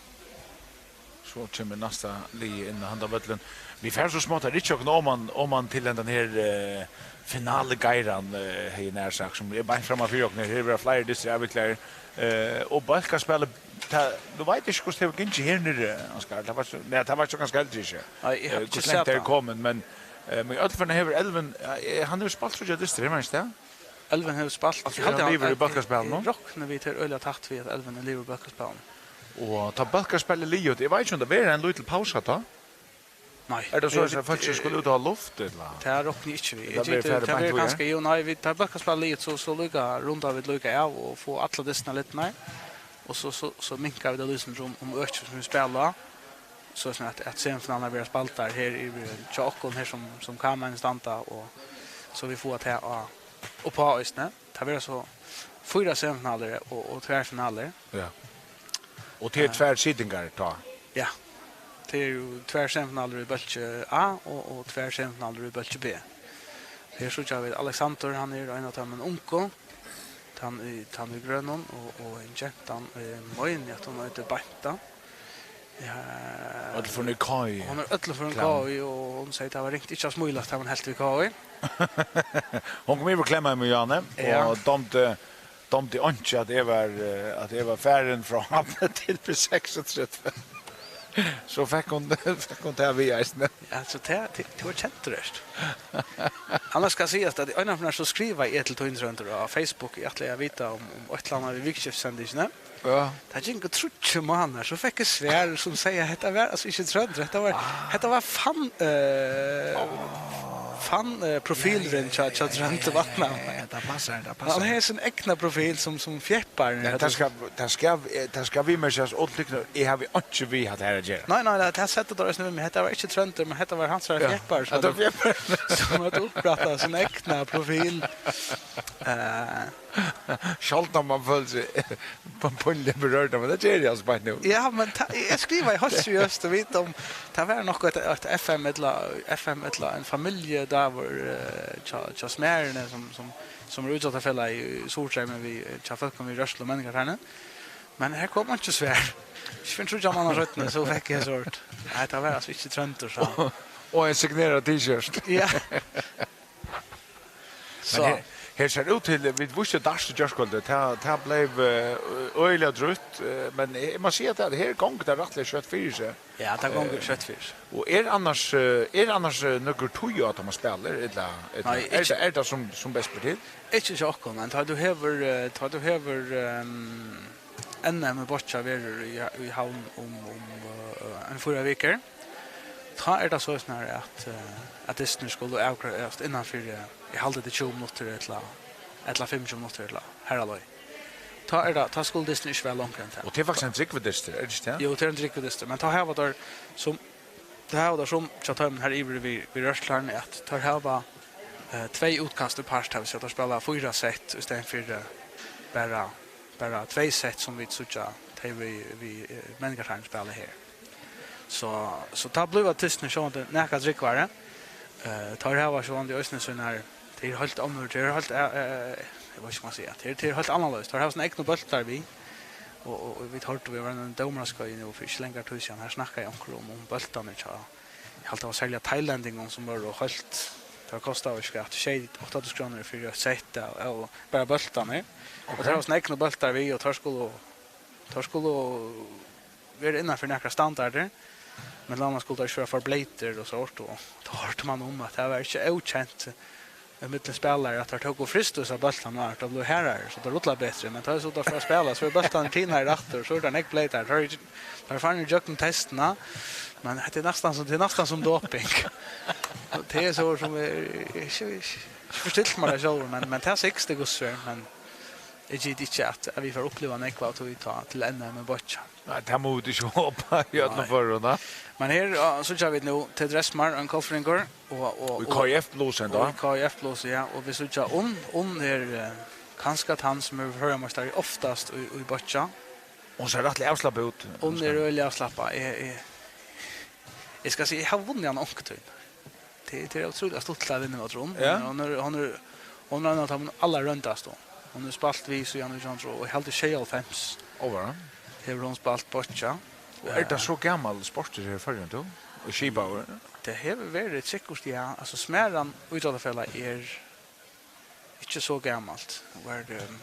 So kemur næsta lið inn á handa vøllin. Vit fara so smátt at rykkja okkum oman, oman til hendan her, eh, finalegeiran, eh, hevði eg nær sagt, sum er beint framman fyri okkum her. Her verða fleiri dystir avviklaðir, eh, og bólkaspælið, tað, nú veit eg ikki, hvussu tað hevur gingið her niðri, Ansgar. Tað var so, nei, tað var so kanska heldur ikki. Nei, eg havi, eh, ikki sæð tað. Hvussu langt tað er komið, men, eh, men í øllum førum hevur Elvin, eh, hann hevur spælt tríggjar dystir, hevur hann ikki tað? Elvin hevur spælt. Altso, er hann liðugur í bólkaspælinum? Eg rokni við, tað er øgiliga tætt við, at Elvin er liðugur í bólkaspælinum. Og tá bólkaspælið er liðugt, eg veit ikki, um tað verður ein lítil pausa tá? Nei. Er tað so, at fólk skulu út og hava luft, ella? Tað rokni eg ikki við. Eg giti, tað verður kanska, jú, nei, vit, tá bólkaspælið er liðugt, so, so líka runda vit líka av og fáa allar dystirnar lidnar. Og so, so, so minka vit tað lítið sindur um, um økið sum vit spæla á. So at, at semifinalurnar verða spældar her í, hjá okkum, her sum, sum kameraini standa, og so vit fáa tað á uppá eisini. Tað verða so fýra semifinalur og, og tvær finalur. Ja. Og tað er, eh, tvær sitingar tá? Ja. Tað er jú tvær semifinalur í bólki A og, og tvær semifinalur í bólki B. Her síggja vit Alexander, hann er ein av teimum ungu. Tann í, tann í grønum og, og ein gentan, eh, meini at hon eitur Beinta. Ja. Øll fóru í K I. Hon er øll fóru í K I, og hon segði, tað var ringt ikki at smílast, tá hon helt við K I. Hon kom yvir og klemmaði meg, Johanne, ja, og dámdi, dámdi einki, at eg var, eh, at eg var farin frá Havn til B seksogtretivu. So fekk hon, fekk hon tað við eisini. Ja, so tað, tað, tað var kent, tú veitst. Annars skal sigast, at einaferð so skrivaði eg til tín, Tróndur, á Facebook, eg ætlaði at vita um, um eitt ella annað við vikuskiftissendingini. Ja. Tað gingu tríggir mánaðir, so fekk eg svar sum segði, at hetta var altso ikki Tróndur, hetta var, hetta var fan, eh, fan, eh, profilurin hjá, hjá Tróndi Vatnhamar. Nei, nei, tað passar, tað passar. Hann hevur sín egna profil sum, sum fjepparin. Men tað skal, tað skal, eh, tað skal viðmerkjast, og til, eg havi einki við hatta her at gera. Nei, nei, nei, tað settu teir eisini við meg. Hetta var ikki Tróndur, men hetta var hansara fjeppari, sum hevði, sum hevði upprættað sín egna profil. Eh, Sjáldan man følir seg pínliga berørdan, men tað geri eg altso beint nú. Ja, men ta, eg skrivaði heilt seriøst, og vit um, tað var nokk eitt, eitt F M ella, F M ella ein familjudagur, eh, hjá, hjá Smæruni, sum, sum, sum er ítróttafelag í Suðuroy, men við, eh, hjá fólkum við rørslu- og menningarfari. Men her kom einki svar. Ikki fyrr enn tríggjar mánaðir seinni, so fekk eg so hørt. Nei, tað var altso ikki Tróndur, so. Og, og ein signerað T-shirt. Ja. So. Men her, Her sær út til, vit vístu Dart í gjárkvøldið, tað, tað bleiv, eh, øgiliga drúgt, eh, men eg má siga tað, at her gongur tað rættiliga skjótt fyri seg. Ja, tað gongur Eh, skjótt fyri seg. Og er annars, eh, er annars, eh, nøkur tíð á, at man spælir, ella, ella Nei, er ikki tað, er tað sum, sum best ber til? Ikki hjá okkum, men tá tú hevur, eh, tá tú hevur, ehm, N M í boccia verður í, í Havn um, um, eh, ein fýra vikur, tá er tað soleiðis nær at, eh, at dystirnir skulu avgreiðast innan fyri, eh, eg haldi tað er tjúgu minuttir ella, ella fimmogtjúgu minuttir ella har á leið. Tá er tað, tá skulu dystirnir ikki vera longri enn tað. Og tað er faktiskt ein drúgvur dystur, er tað ikki tað? Jú, tað er ein drúgvur dystur, men tá hava teir sum, tá hava teir sum hjá teimum har yviri við, við rørslurnar at teir hava, eh, tvey útkast í part, tað vil siga, teir spæla fýra sett í staðin fyri, eh, bara, bara tvey sett sum vit síggja tey við, við, eh, menningarheimin spæla her. So, so tá blíva dystirnir sjálvandi nakað drúgvari. Eh, teir hava sjálvandi eisini sínar, tað er heilt onnur, tað er heilt, eh, eh, eg veit ikki, hvat man siga, tað er, tað er heilt annarleiðis. Teir hava sínar egnu bóltar við, og, og, og vit hoyrdu, vit var í eini dómaraskeiði nú fyri ikki langari tíð síðan, har snakkaði onkur um, um bóltarnar hjá, eg haldi, tað var serliga tailendingum sum vóru heilt, teir kostaðu ikki at sjey, átta túsund krónur fyri eitt sett av, av bara bóltarnar. Og Ok. Teir hava sínar egnu bóltar við, og teir skulu, teir skulu vera innan fyri nakrar standardir, men annars skuldu teir ikki vera for bleytir og so, og tá hoyrdi man um, at tað var ikki ókent, eh, millum spælarar, at teir tóku fyrst hesar bóltarnar, at teir blivu harðari, so teir rulla betri, men tá so teir fara at spæla, so eru bóltarnir tinari aftur, so eru teir nógv bleytari, teir eru ikki, teir eru farnir ígjøgnum testina, men hetta er næstan sum, tað er næstan sum doping. Og tað er so sum er, eg, eg, eg, eg forstillti mær tað sjálvur, men, men tað sigst tað, hvussu er, men eg giti ikki, at, at vit fara at uppliva nógv av tí tá til N M í boccia. Nei, tað mugu vit ikki hopa í øllum Nei. Førum, na. Men her, ja, síggja vit nú Ted Resmar, ein kolfringur, og, og, Og í og, K I F-blusa enntá. Og í K I F-blusa, ja, og vit síggja Unn, Unn er, eh, kanska tann sum er føroyameistari oftast í, í boccia. Hon sær rættiliga avslappað út. Unn er øgiliga avslappað. Eg, eg, eg skal siga, eg havi vunnið hana onkuntíð. Tað, tað er ótrúliga stuttligt at vinna móti Unn. Ja. Hon er, hon er, hon er ein av teimum allarroyndastu. Hon hevur spælt við síðan nítjan hundrað og, eg haldi, sjeyoghálvfems. Álvara. Hevur hon spælt boccia. Og er tað so gamal sportur her í Føroyum, tú? Og skipaður? Tað hevur verið sikkurt, ja. Altso, Smæran ítróttafelag er ikki so gamalt. Hon var, ehm,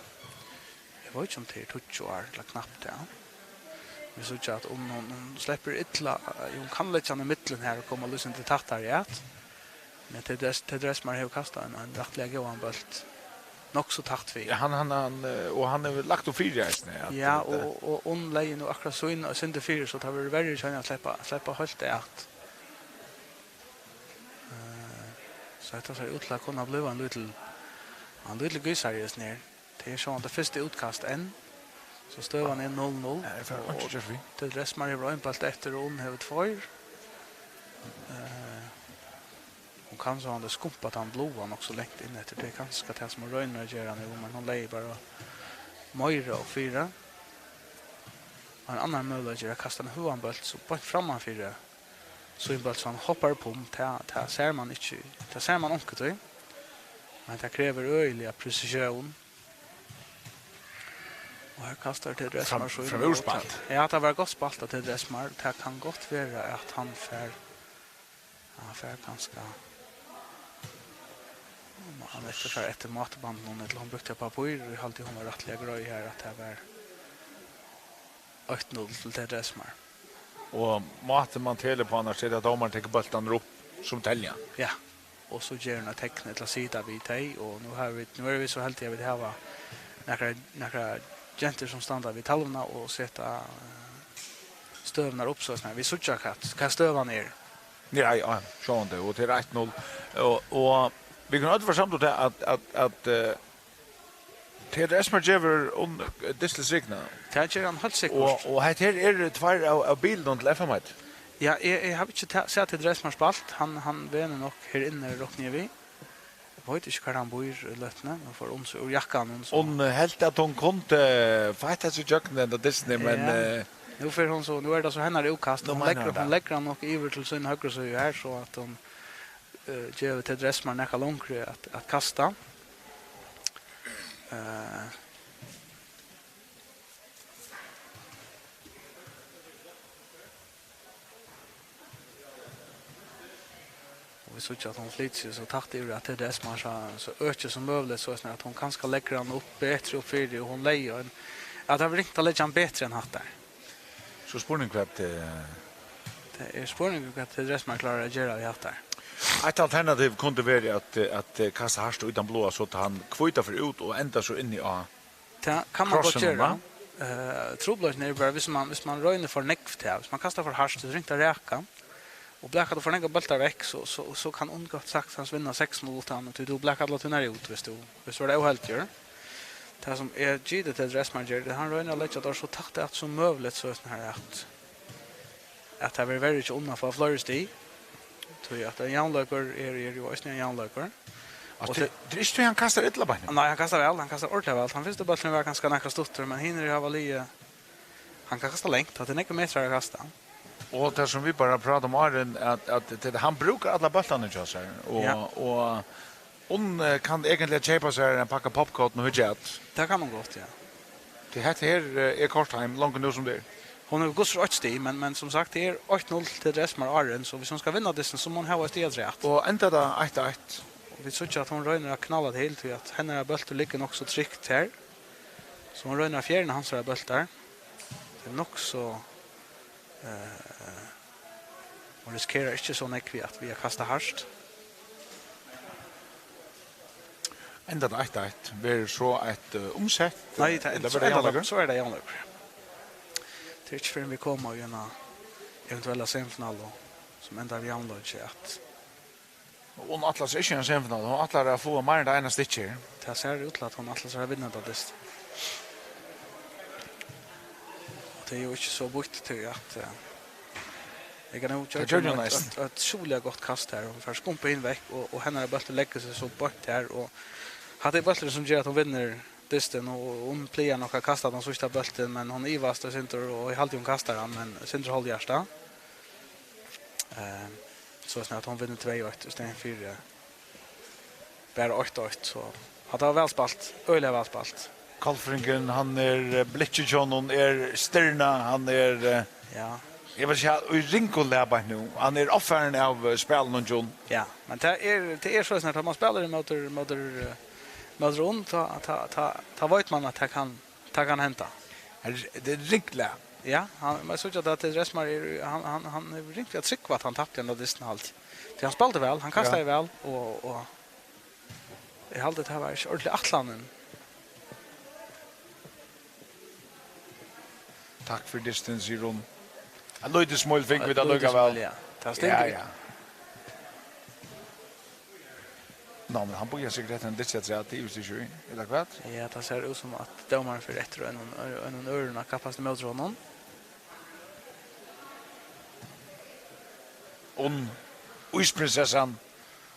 eg veit ikki, um tað er tíggju ár, ella knapt tað. Vit síggja, at um hon, hon sleppur illa, eh, hon kann leggja hann ímillum her og koma líkasum til tættari at. Men Ted Res-, Ted Resmar hevur kastað ein, ein rættiliga góðan bólt. Nokk so tætt við. Ja, hann, hann, hann, eh, og hann hevur lagt upp fyri eisini, at, Ja, at, og, og Unn legði nú akkurát sín, og sindur fyri, so tað verður verri hjá henni at sleppa, sleppa heilt at. Eh, so hetta sær út til at kunna blíva ein lítil, ein lítil gísari, hesin her. Tað er sjálvandi fyrsta útkast enn. So støðan er null null. Ja, eg fari Og ikki at gera við. Ted Resmar hevur ein bólt eftir, og Unn hevur tveir. Eh, hon kann sjálvandi skumpa tann bláa nokk so langt inn eftir. Tað er kanska tað, sum hon roynir at gera nú, men hon legði bara meira upp fyri. Og ein annar møguleiki er at kasta ein høgan bólt so beint framman fyri sín bólt, so hann hoppar upp um. Tað, tað sær mann ikki, tað sær mann onkuntíð. Men tað krevur øgiliga presisjón. Og her kastar Ted Resmar Fram-, sín framúr og spælt. Ja, tað var gott spælt av Ted Resmar. Tað kann gott vera, at hann fær, hann fær kanska, um hann eftir fær eftir mátibandinum, ella hon brúkti eitt pappír, og eg haldi, hon var rættiliga greið her, at tað var eitt null til Ted Resmar. Og máti man telur uppá, annars er tað, at dómarin tekur bóltarnar upp sum telja. Ja. Og so ger hon eitt tekn ella sita við tey, og nú hava vit, nú eru vit so heldig, at vit hava nakrar, nakrar gentur, sum standa við talvuna og seta, eh, støðurnar upp, so at vit síggja, hvat, hvat støðan er. Ja, ja, sjálvandi, og til eitt null. Og, og vit kunnu øll vera samd um tað, at, at, at, eh, Ted Resmar gevur Unn, eh, dystin signa. Tað ger hann heilt sikkurt. Og, og hetta her eru tveir av, av bilunum til F M eitt. Ja, eg, eg havi ikki ta-, sæð Ted Resmar spælt. Hann, hann venur nokk her inni, rokni eg við. Eg veit ikki, hvar hann býr í løtuni. Hon fór um seg úr jakkanum, so Hon, eh, helt, at hon kundi, eh, feitt seg gjøgnum henda dystin, men, Ja. eh, Nú fer hon so, nú er tað so hennara útkast. Nú Hon meinar leggur, hon hon tað. leggur hann nokk yvir til sína høgru síðu her, so at hon, eh, gevur Ted Resmar nakað longri at, at kasta. Eh, Síggja, at hon flytur seg so tætt yvir, at T D S-marin so, so økið sum møguligt, so at hon kanska leggur hann upp betri upp fyri, og hon legði ein, at tað var ringt at leggja hann betri enn hatta. So spurning hvat, eh, Tað er spurning, hvat T D S-marin klárar at gera við hatta. Eitt alternativ kundi verið at, eh, at, eh, kasta hart út í tann bláa, so at hann hvíta fer út og endar so inni á Tað kann man gott krossinum, gera. Va? Eh, trupulleikin er bara, hvis man, hvis man roynir for nógv til, hvis man kastar for hart, so ringt at raka, og blakar tú for nógvar bóltar vekk, so, so, so kann hon gott saktans vinna seks null uttan, tí tú blakar allar tínar út, hvis tú, hvis tú er óheldigur. Tað sum er Gide T D S-marin ger, hann roynir at leggja tær so tætt at sum møguligt, so her at, at tað verður verri ikki undan at fáa fleiri stig. Tí at ein javnleikur er, er jú eisini ein javnleikur. Og Og tað, tað er ikki tí, hann kastar illa beint nú. Nei, hann kastar væl, hann kastar ordiliga væl. Hann fyrsti bólturin var kanska nakað stuttur, men hinir hava ligið, hann kann kasta langt, tað er nógvir metrar at kasta. Og tað sum vit bara prata um áðrenn, at, at, at hann brúkar allar bóltarnar hjá sær, og, Ja. og hon, eh, kann eigentliga keypa sær ein pakka popcorn og hyggja at. Tað kann hon gott, ja. Tí hetta her, eh, er koyrt heim, longu nú sum tað er. Hon hevur gott fyri eitt stig, men, men sum sagt, tað er eitt null til T D S-marin áðrenn, so hvis hon skal vinna dystin, so má hon hava eitt stig afturat. Og endar tað eitt eitt. Og vit síggja, at hon roynir at knalla til, tí at hennara bóltur liggur nokk so trygt her. So hon roynir at fjerna hansara bóltar. Tað er nokk so, eh, hon risikerar ikki so nógv við at, við at kasta hart. Endar tað eitt eitt, verður so eitt, eh, umsett, Nei, eh, tað ella endar, verður so tað endar javnleikur? Tað, so er tað javnleikur. Tað er ikki fyrr enn vit koma í eina eventuella semifinalu, sum endar við javnleiki, at Og hon ætlar sær ikki ein semifinalu, hon ætlar at fáa meira enn tað eina stykkið her. Tað sær út til, at hon ætlar sær at vinna hetta dyst. Og tað er jú ikki so býtt til at, eh, eg kann nú Tað gjørdi hon eitt, næstan. eitt, eitt sjúkliga gott kast her. Hon fær skumpað hin vekk, og, og hennara bóltur leggur seg so beint her, og hatta er bólturin, sum ger, at hon vinnur dystin, og, og hon plagar nokk at kasta tann síðsta bóltin, men hon ivast eitt sindur, og eg haldi, hon kastar hann, men eitt sindur hálvhjartað. Eh, so snart hon vinnur tvey eitt í staðin fyri, eh, bara eitt eitt, so hatta var væl spælt, øgiliga væl spælt. Kolfringurin, hann er, eh, blikkið hjá honum er stirðnað, hann er, eh, Ja. eg vil siga, í ringum lag beint nú. Hann er ovfarin av, eh, spælinum, John. Ja, men tað er, tað er so snart, at man spælir móti, móti, eh, móti Rún, tá, tá, tá, tá veit man, at tað kann, tað kann henda. Her er, tað er ringt lag. Ja, hann, man síggja, at T D S-marin er, hann, hann, hann er ringt við at trúgva, at hann tapti henda dystin, haldi eg. Tí hann spældi væl, hann Ja. kastaði væl, og, og eg haldi, at tað var ikki ordiliga ætlanin. Takk fyri dystin, sigur hon. Eitt lítið smíl fingu vit Eitt lítið allíkavæl. smíl, ja. Tað Ja, stingur. ja. Ná, men hann bíðar sikkurt eftir ein dysti afturat, tað ivist ikki í, ella hvat? Ja, tað sær út sum, at dómarin fer eftir einum, einum øðrum at kappast ímóti honum. Hon, ísprinsessan,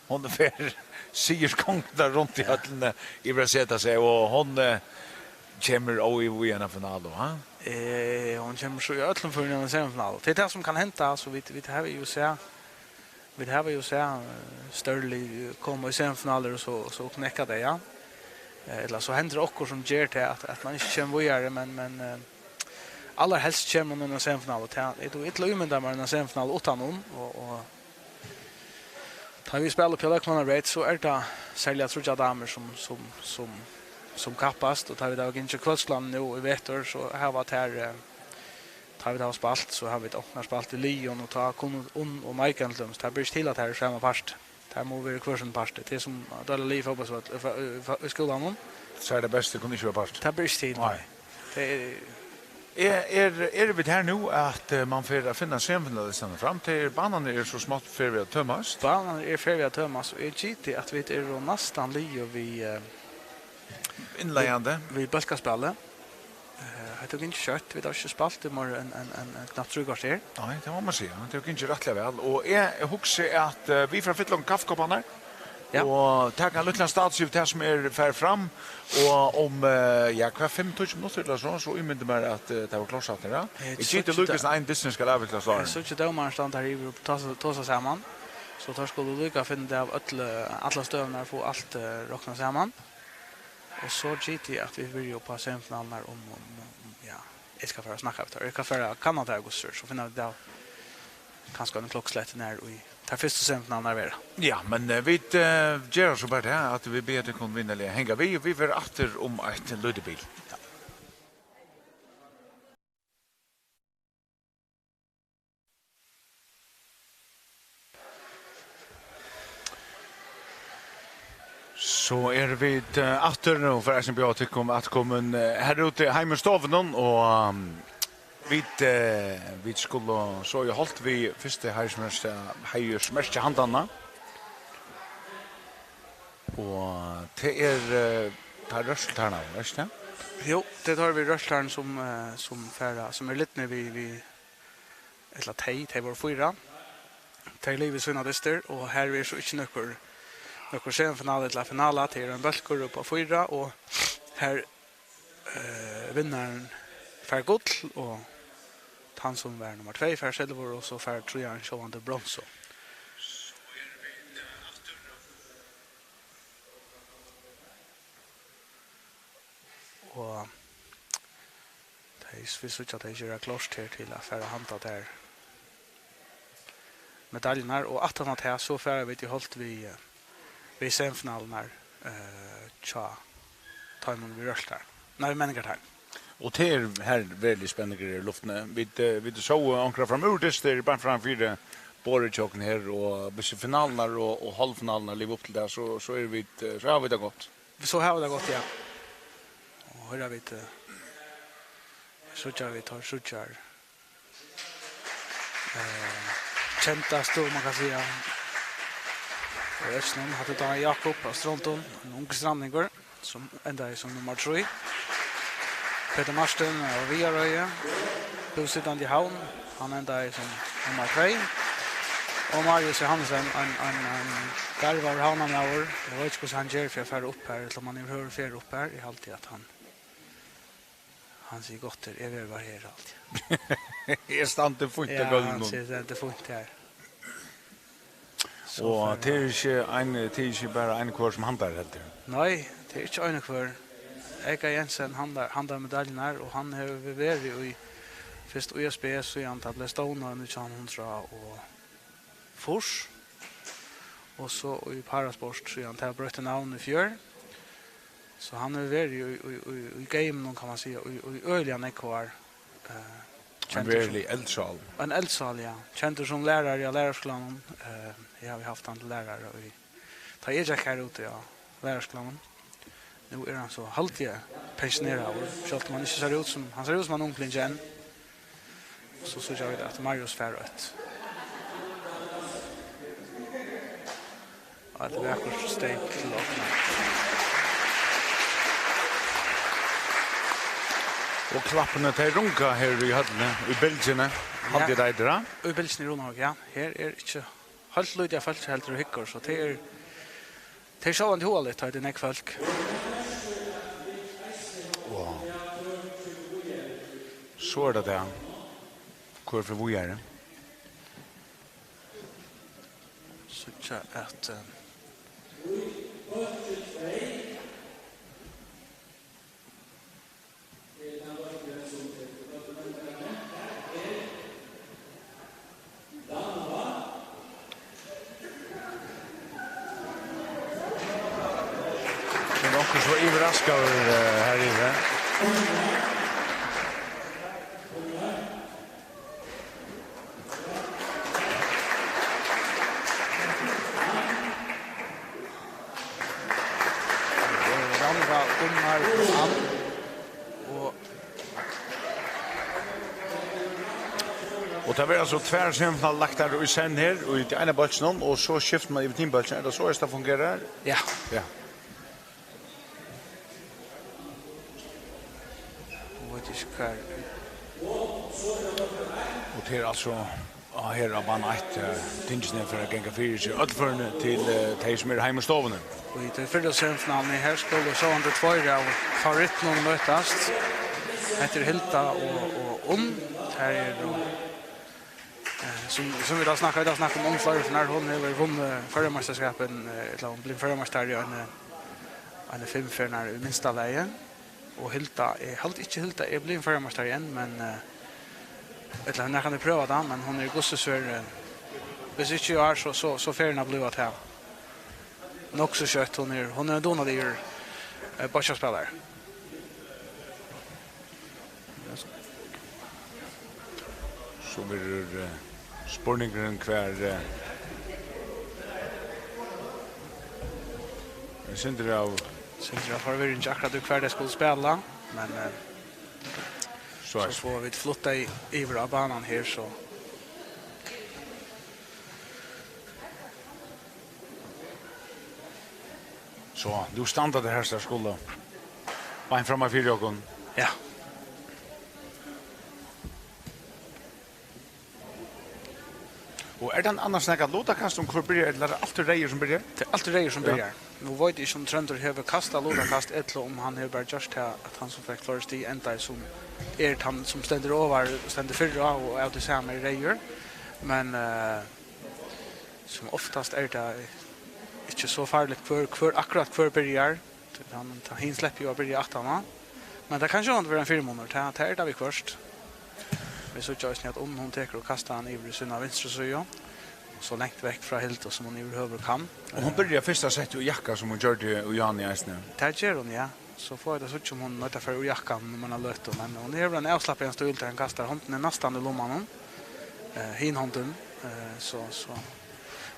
hon fer sigur gongdina runt í høllini yvir at seta seg, og hon, eh, kemur óivað í eina finalu, ha? Eh, hon kemur so í øllum førum í eina semifinalu. Tað er tað, sum kann henda, so vit, vit hava jú sæð, vit hava jú sæð, eh, størri lið koma í semifinalur og so, so knekka tey, ja. Eh, ella so hendir okkurt, sum ger tað, at, at man ikki kemur víðari, men, men, eh, allarhelst kemur hon inn í semifinalu. Tað er, tú illa ímyndar mær eina semifinalu uttan hon, og, og tá vit spæla uppi á Løgmannabraut, so er tað serliga tríggjar damur, sum, sum, sum, sum kappast, og tá vit hava gingið Kvøldskúlan nú í vetur, so hava tær, eh, tá vit hava spælt, so hava vit onkrar spælt í liðum, og tá kunnu Unn og Maiken til dømis, tað ber ikki til, at tær eru í sama parti. Tær mugu vera í hvør sín parti. Tað er sum at deila lið í fótbóltsvøll, í fó-, í fó-, í skúlanum. So er tað best, tað kunnu ikki vera part. Tað ber ikki til. Nei. Tað er Er, er, eru vit har nú, at, eh, man fer at finna semifinalistarnar fram? Tað er, banarnir eru so smátt ferdig at tømast. Banarnir eru ferdig at tømast, og eg giti, at vit eru næstan liðug við, eh, Innleiðandi. við, við bólkaspælið. Eh, hetta er gingið skjótt. Vit hava ikki spælt í meira enn, enn, enn, enn knappt trý korter. Nei, tað má man siga. Tað er gingið rættiliga væl. Og eg hugsi, at, eh, vit fara at fylla um kaffikopparnar. Ja. Og taka ein lítlan status yvir tað sum er farið fram. Og um, eh, ja, hvat, fimm, tíggju minuttir ella so, so ímyndi mær, at, eh, tað var klárt, ja. Eh, Eg giti tíggju líka dag. Sum ein dystin skal avviklast, Eg áðrenn. síggi dómaran standa har yvir og tosa, tosa saman. So teir skulu líka finna út av øll, eh, allar støðurnar, fáa alt, eh, roknað saman. Og so giti eg, at vit byrja upp á semifinalurnar um, um, um, um, ja, eg skal fara at snakka við teir. Eg skal fara at kanna tað, hvussu er, so finna vit av kanska ein klokkslætti nær í tær fyrstu semifinalurnar verða. Ja, men eh, vit eh, gera so bara tað, at vit biðja tykkum vinarliga hanga við, og vit verða aftur um eitt lítið bil. So eru vit eh, aftur, og fara eisini bjóða tykkum vælkomin eh, her úti heima í stovuni, og um, vit, eh, vit skulu so í holt við fyrstu heiðursmerkja-, heiðursmerkjahandanina. Og tað er eh, tað er rørslutakarnir, er ikki tað? Jú, tað er tað við rørslutakarnir sum, eh, sum fara, sum eru lidnir við, við ella tey, tey vóru fýra. Tey liva í sínar dystir, og her er so ikki nøkur, nøkur semifinala ella finala, tað er ein bólkur upp á fýra, og her eh, vinnarin fær gull, og tann sum var nummar tvey fær silvur, og so fær tríarin sjálvandi bronsu. Og tey, vit síggja, tey gera klárt her til at fara at handa tær medaljurnar, og aftan á tað, so fara vit í holt við, eh, við semifinalurnar, eh, hjá teimum við rørslutakarm. Nei, við menningartakarm. Og tað er her veruligur spenningur er í luftini. Vit, eh, vit sóu onkrar framúr dystir beint framfyri borðið hjá okkum her, og hvis finalurnar og, og hálvfinalurnar liva upp til tað, so, so eru vit, eh, so hava vit tað gott. So hava vit tað gott, ja. Og her hava vit, eh, síggja vit har, síggja har. Eh, kentastu, man kann siga, í økinum. Hatta er Dan Jakob av Strondum, ein ungur strandingur, sum endaði sum nummar trý. Peter Martin av Viðareiði, búsitandi í Havn, hann endaði sum nummar tvey. Og Marius Johansen, ein, ein, ein garvaður havnarmaður. Eg veit ikki, hvussu hann ger fyri at fara upp har, ella um hann yvirhøvur fer upp har. Eg haldi, at hann Hann sigur: "Gott er, eg verði bara her, haldi eg." Eg standi fínt á gólvinum. Ja, hann sigur, "Tað er fínt her." So Og fer tað er hann. Ikki ein, tað er ikki bara ein hvør sum handar heldur. Nei, tað er ikki ein hvør. Eika Jensen handar, handar medaljurnar, og hann hevur verið í, fyrst í S B, síðan tað bleiv stovnað í nítjan hundrað og fýrs, og so í Parasport, síðan tað broytti navn í fjør. So hann hevur verið í, í, í, í gaminum, kann man siga, í, í øgiliga nógv ár. Eh, Ein kendur sum verulig eldsál. Ein eldsál, ja. Kendur sum lærari á læraraskúlanum. Eh, eg havi havt hann til lærara í, tá eg gekk har úti á læraraskúlanum. Nú er hann so, haldi eg, pensjoneraður, sjálvt um hann ikki sær út sum, hann sær út sum ein unglingur enn. So síggja vit, at Marius fær eitt, eitt vakurt steyp til okkum. Og klappini, tey runga her í høllini, í Bylgjuni, haldi eg, Ja. tað eitur, ha? Í Bylgjuni í Runavík, ja. Her er ikki heilt lítið av fólki heldur og hyggur, so tað er, tað er sjálvandi hugaligt, tá tað er nógv fólk. Og so er tað tað. Hvør fer víðari? Síggja at, eh, Er onkur so yvirraskaður, eh, her yviri? Rannvá Gunnar Ann og, og tað verða so tvær semifinalir lagdar í senn her í tí eina bólkinum, og so skiftir man yvir til hin bólkin. Er tað so, tað fungerar? Ja. Ja. Hon veit ikki hvar. Og tað er altso á, her á bana eitt, eh, tingini fara at ganga fyri seg, øll førini til, eh, tey sum eru heima í stovuni. Og í tí fyrru semifinaluni her skulu sjálvandi tveir av favorittunum møtast. Hetta er Hilda og, og Unn. Her er, eh, sum, sum vit hava snakkað, vit hava snakkað um Unn fleiri ferðir. Hon hevur vunnið Føroyameistarskapin, eh, ella hon er blivin føroyameistari í eini, eini fimm ferðir í minsta lagi. Og Hilda, eg haldi ikki, Hilda er blivin føroyameistari enn, men, eh, ella hon hevur nakrantíð prøvað tað, men hon er í hvussu so er, eh, Hvis ikki í ár, so, so, so fer hon at blíva tað. Nokk so skjótt, hon er, hon er ein dugnaligur, eh, bocciaspælari. So verður, eh, spurningurin hvar, eh, Sindri av Sindri av forvirring akkurát í hvar tey skulu spæla, men, eh, so So er fáa vit flutt tey yvir á banan her, so. So, nú standa tey her, so skulu beint framman fyri okkum. Ja. Og er tað annars nakað lutakast um hvør byrjar, ella er tað altíð reyður sum byrjar? Tað er altíð reyður sum Ja. byrjar. Nú veit eg ikki um Tróndur hevur kastað lutakast, ella um hann hevur bara gjørt tað, at hann sum fekk fleiri stig endaði sum er tann sum stendur ovar, stendur fyri á, og av tí sama er reyður. Men, eh, sum oftast er tað ikki so farligt hvør, hvør, akkurát hvør byrjar. Hann, hann, hin sleppur jú at byrja aftaná. Men tað kann sjálvandi vera ein fyrimunur. Tað, tað er tað viðhvørt. Vit síggja eisini, at Unn, hon tekur og kastar hann yvir í sína vinstru síðu. So langt vekk frá Hildu, sum hon yvirhøvur kann. Og hon byrjar fyrsta sett í jakka, sum hon gjørdi í Jani eisini. Tað ger hon, ja. So fáa vit at síggja, um hon noyðist at fara úr jakkanum um eina løtu. Men hon hevur ein avslappaðan stíl, tá hon kastar. Hondin er næstan í lummanum. Eh, hin hondin. Eh, so, so.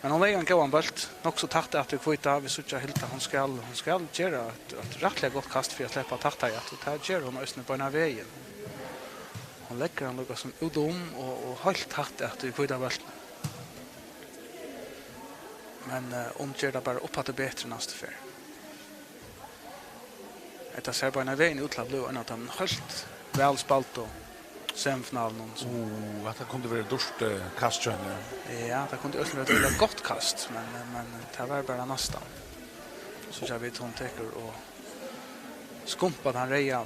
Men hon legði ein góðan bólt, nokk so tætt at tí hvíta. Vit síggja Hilda, hon skal, hon skal gera eitt, eitt rættiliga gott kast fyri at sleppa tættari at, og tað ger hon eisini beinan vegin. Hon leggur hann líka sum út um og, og heilt tætt at tí hvíta bóltin. Men, eh, hon ger tað bara uppaftur betri næstu ferð. Hetta sær beinan vegin út til at blíva ein av teimum heilt væl spældu semifinalunum, sum Uh, hatta kundi verið dýrt, eh, kast hjá henni. Ja, tað kundi eisini verið eitt gott kast, men, men tað var bara næstan. So síggja vit, hon tekur og skumpar tann reyða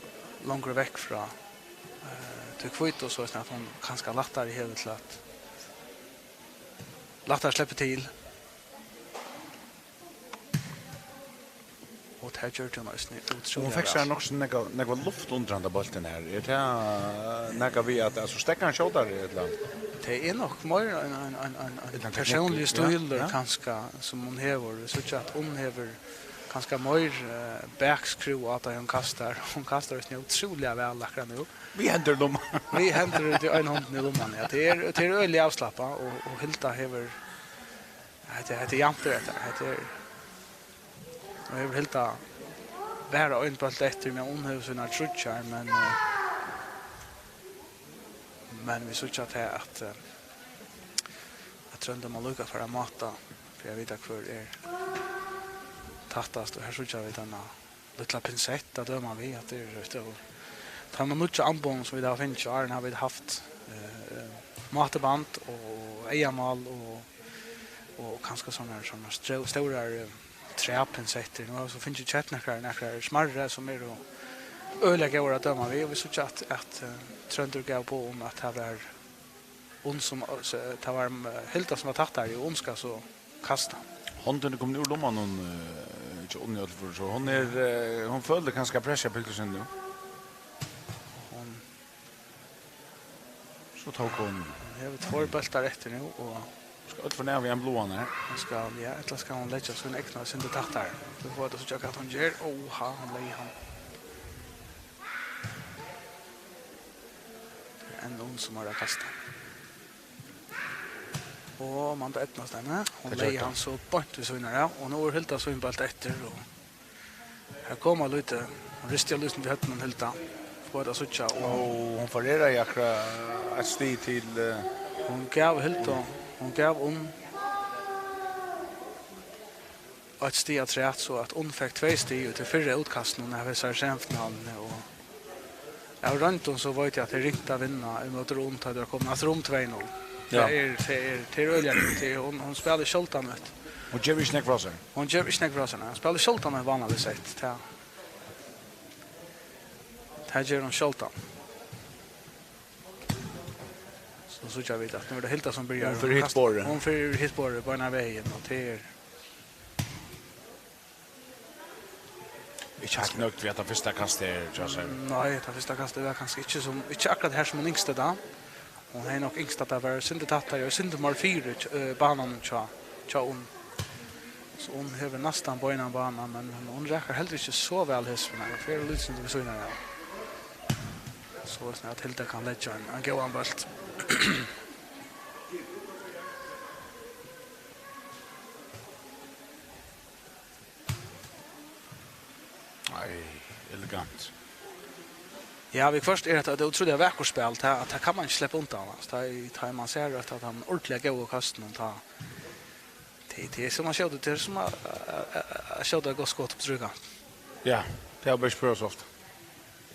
longur vekk frá, eh, tí hvítu, so at hon kanska lættari hevur til at, lættari sleppur til. Og tað gjørdi hon eisini. Hon útrúliga fekk sær væl. Nokk so nógva, nógva luft undir handa bóltin her. Er tað nakað við at, altso, steðgar hann skjótari, ella? Tað er nokk meira ein, ein, ein, ein, ein Ella ein persónligur teknikkur, ja, stílur, ja. Kanska, sum hon hevur. Vit síggja, at hon hevur kanska meir, eh, bakskrúv á tað, hon kastar. Hon kastar eisini útrúliga væl akkurát nú. Við hendur í lumman. Við hendur í ein hondini í lumman, ja. Tað er, tað er øgiliga avslappað, og, og Hilda hevur, hetta, hetta er javnt, hetta. Hetta er Nú hevur Hilda bara ein bólt eftir, meðan Unn hevur sínar tríggjar, men, eh, men vit síggja tað at, eh, at Tróndur má líka fara at máta fyri at vita, hvør er tættast, og her síggja vit eina lítla pinsett at døma við, at tað er eitt av teimum nýggju amboðum, sum vit hava fingið. Áðrenn hava vit havt, eh, mátiband og eygamál og og kanska sovorðnar, sovorðnar stró-, stórar, eh, træpinsettir. Nú hava vit so fingið keypt nakrar, nakrar smærri, sum eru øgiliga góðar at døma við, og vit síggja at, at, eh, Tróndur gav boð um, at tað var Unn sum, eh, tað var, eh, Hilda sum var tættari, og Unn skal so kasta. Hondin er komin úr lummanum, eh, hjá Unni Oddfjørð, so hon er, eh, hon følir kanska pressið á pilkuni síni nú. Hon So tók hon Hon hevur tveir bóltar eftir nú, og skal øll fara niður við ein bláan her. Hon skal, ja, ella skal hon leggja sín egna eitt sindur tættari? Vit fáa at síggja, hvat hon ger. Oha, hon legði hann. Tað er enn Unn sum er at kasta. Og man tað eydnast henni. Hon Tað gjørdi legði hon. Hann so beint við síðuna av, og nú er Hilda sín bólt eftir, og Her koma lítið, hon ristir lítið við høvdinum, Hilda. Fáa vit at síggja, og Og hon foreraði akkurát eitt stig til, eh, hon gav Hildu, hon gav Unn eitt stig afturat, so at Unn fekk tvey stig í tí fyrra útkastinum av hesari semifinaluni, og av royndum so veit eg, at tað er ringt at vinna ímóti Unn, tá tú ert komin aftur um tvey null. Ja. Tað er, tað er, tað er øgiliga ringt. Tað er, hon, hon spælir sjáldan eitt Hon gevur ikki nógv frá sær. Hon gevur ikki nógv frá sær, nei. Hon spælir sjáldan eitt vánaligt sett. Tað, tað ger hon sjáldan. So síggja vit, at nú er tað Hilda, sum byrjar. Hon fer hitt borðið. Hon fer hitt borðið beinan vegin, og tað er Ikki heilt nøgd við hetta fyrsta kastið her, hjá sær. Nei, hetta fyrsta kastið var kanska ikki sum, ikki akkurát her, sum hon ynskti tað. Hon hevði nokk ynskt, at tað var eitt sindur tættari og eitt sindur meir fyri, eh, bananum hjá, hjá Unn. So Unn hevur næstan beinan bana, men hon, hon rakar heldur ikki so væl hesum her. Hon fer lítið sindur við síðuna av. So er snart at Hilda kann leggja ein, ein góðan bólt. Nei, elegant. Ja, viðhvørt er hetta eitt ótrúliga vakurt spæl. Tað, tað kann man ikki sleppa undan, altso. Tá, tá man sær at, at hann ordiliga góður á køstinum, tá, tað, tað er sum at skjóta, tað er sum at, at, at, at skjóta eitt gott skot upp í tríkant. Ja, tað havi eg bara ikki prøvað so ofta.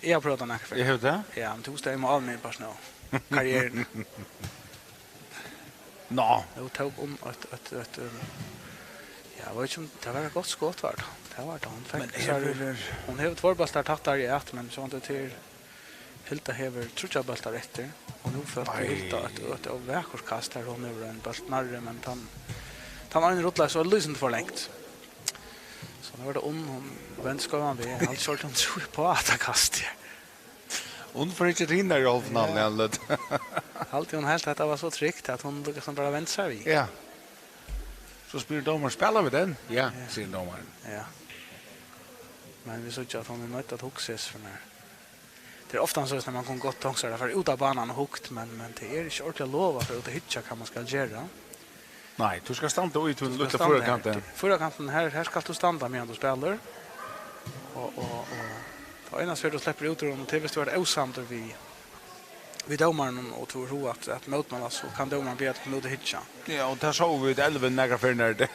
Eg havi prøvað tað nakrar ferð. Eg havi tað? Ja, men tú steyma av meg bara nú. Karrieran. Nå. Nú tók hon eitt, eitt, eitt, um, ja, veit ikki um tað var eitt gott skot, var tað. Tað var tað. Hon fekk, men sær, hevur, hon hevur tveir bóltar tættari at, men so hann til Hilda hevur tríggjar bóltar eftir. Og nú fekk, nei, Hilda eitt, eitt, eitt vakurt kast her. Hon hevur ein bólt nærri, men tann, tann ein rullar so lýsandi for langt. So nú er tað Unn, hon vendir skeivan veg. Eg haldi ikki ordiliga, hon trýr á hetta kastið. Unn fer ikki til hinar í hálvfinaluni, ja, hann løt. Haldi hon helt at tað var so trygt, at hon líkasum bara vendi sær við. Ja. So spyr dómarin: "Spæla vit tann?" "Ja," ja, sigur dómarin. Ja. Men vit síggja, at hon er noydd at hugsa hesar fyri meg. Tað er ofta so, at man kundi gott tonkt sær at fara út á banan og hugt, men, men tað er ikki ordiliga lov at fara út og hyggja, hvat man skal gera. Nei, tú skalt standa í, tú skalt lítla standa her. Fýrakantin. Fýrakantin her, her skalt tú standa meðan tú spælir. Og, og, og tað einasta, tú sleppur út úr honum, tað er, viss tú ert ósamdur við, við dómaran, og tú hevur hug at, at mótmæla, so kann dómarin biðja teg koma út og hyggja. Ja, og tað sóu vit í elvuni nakrar ferðir nær tað.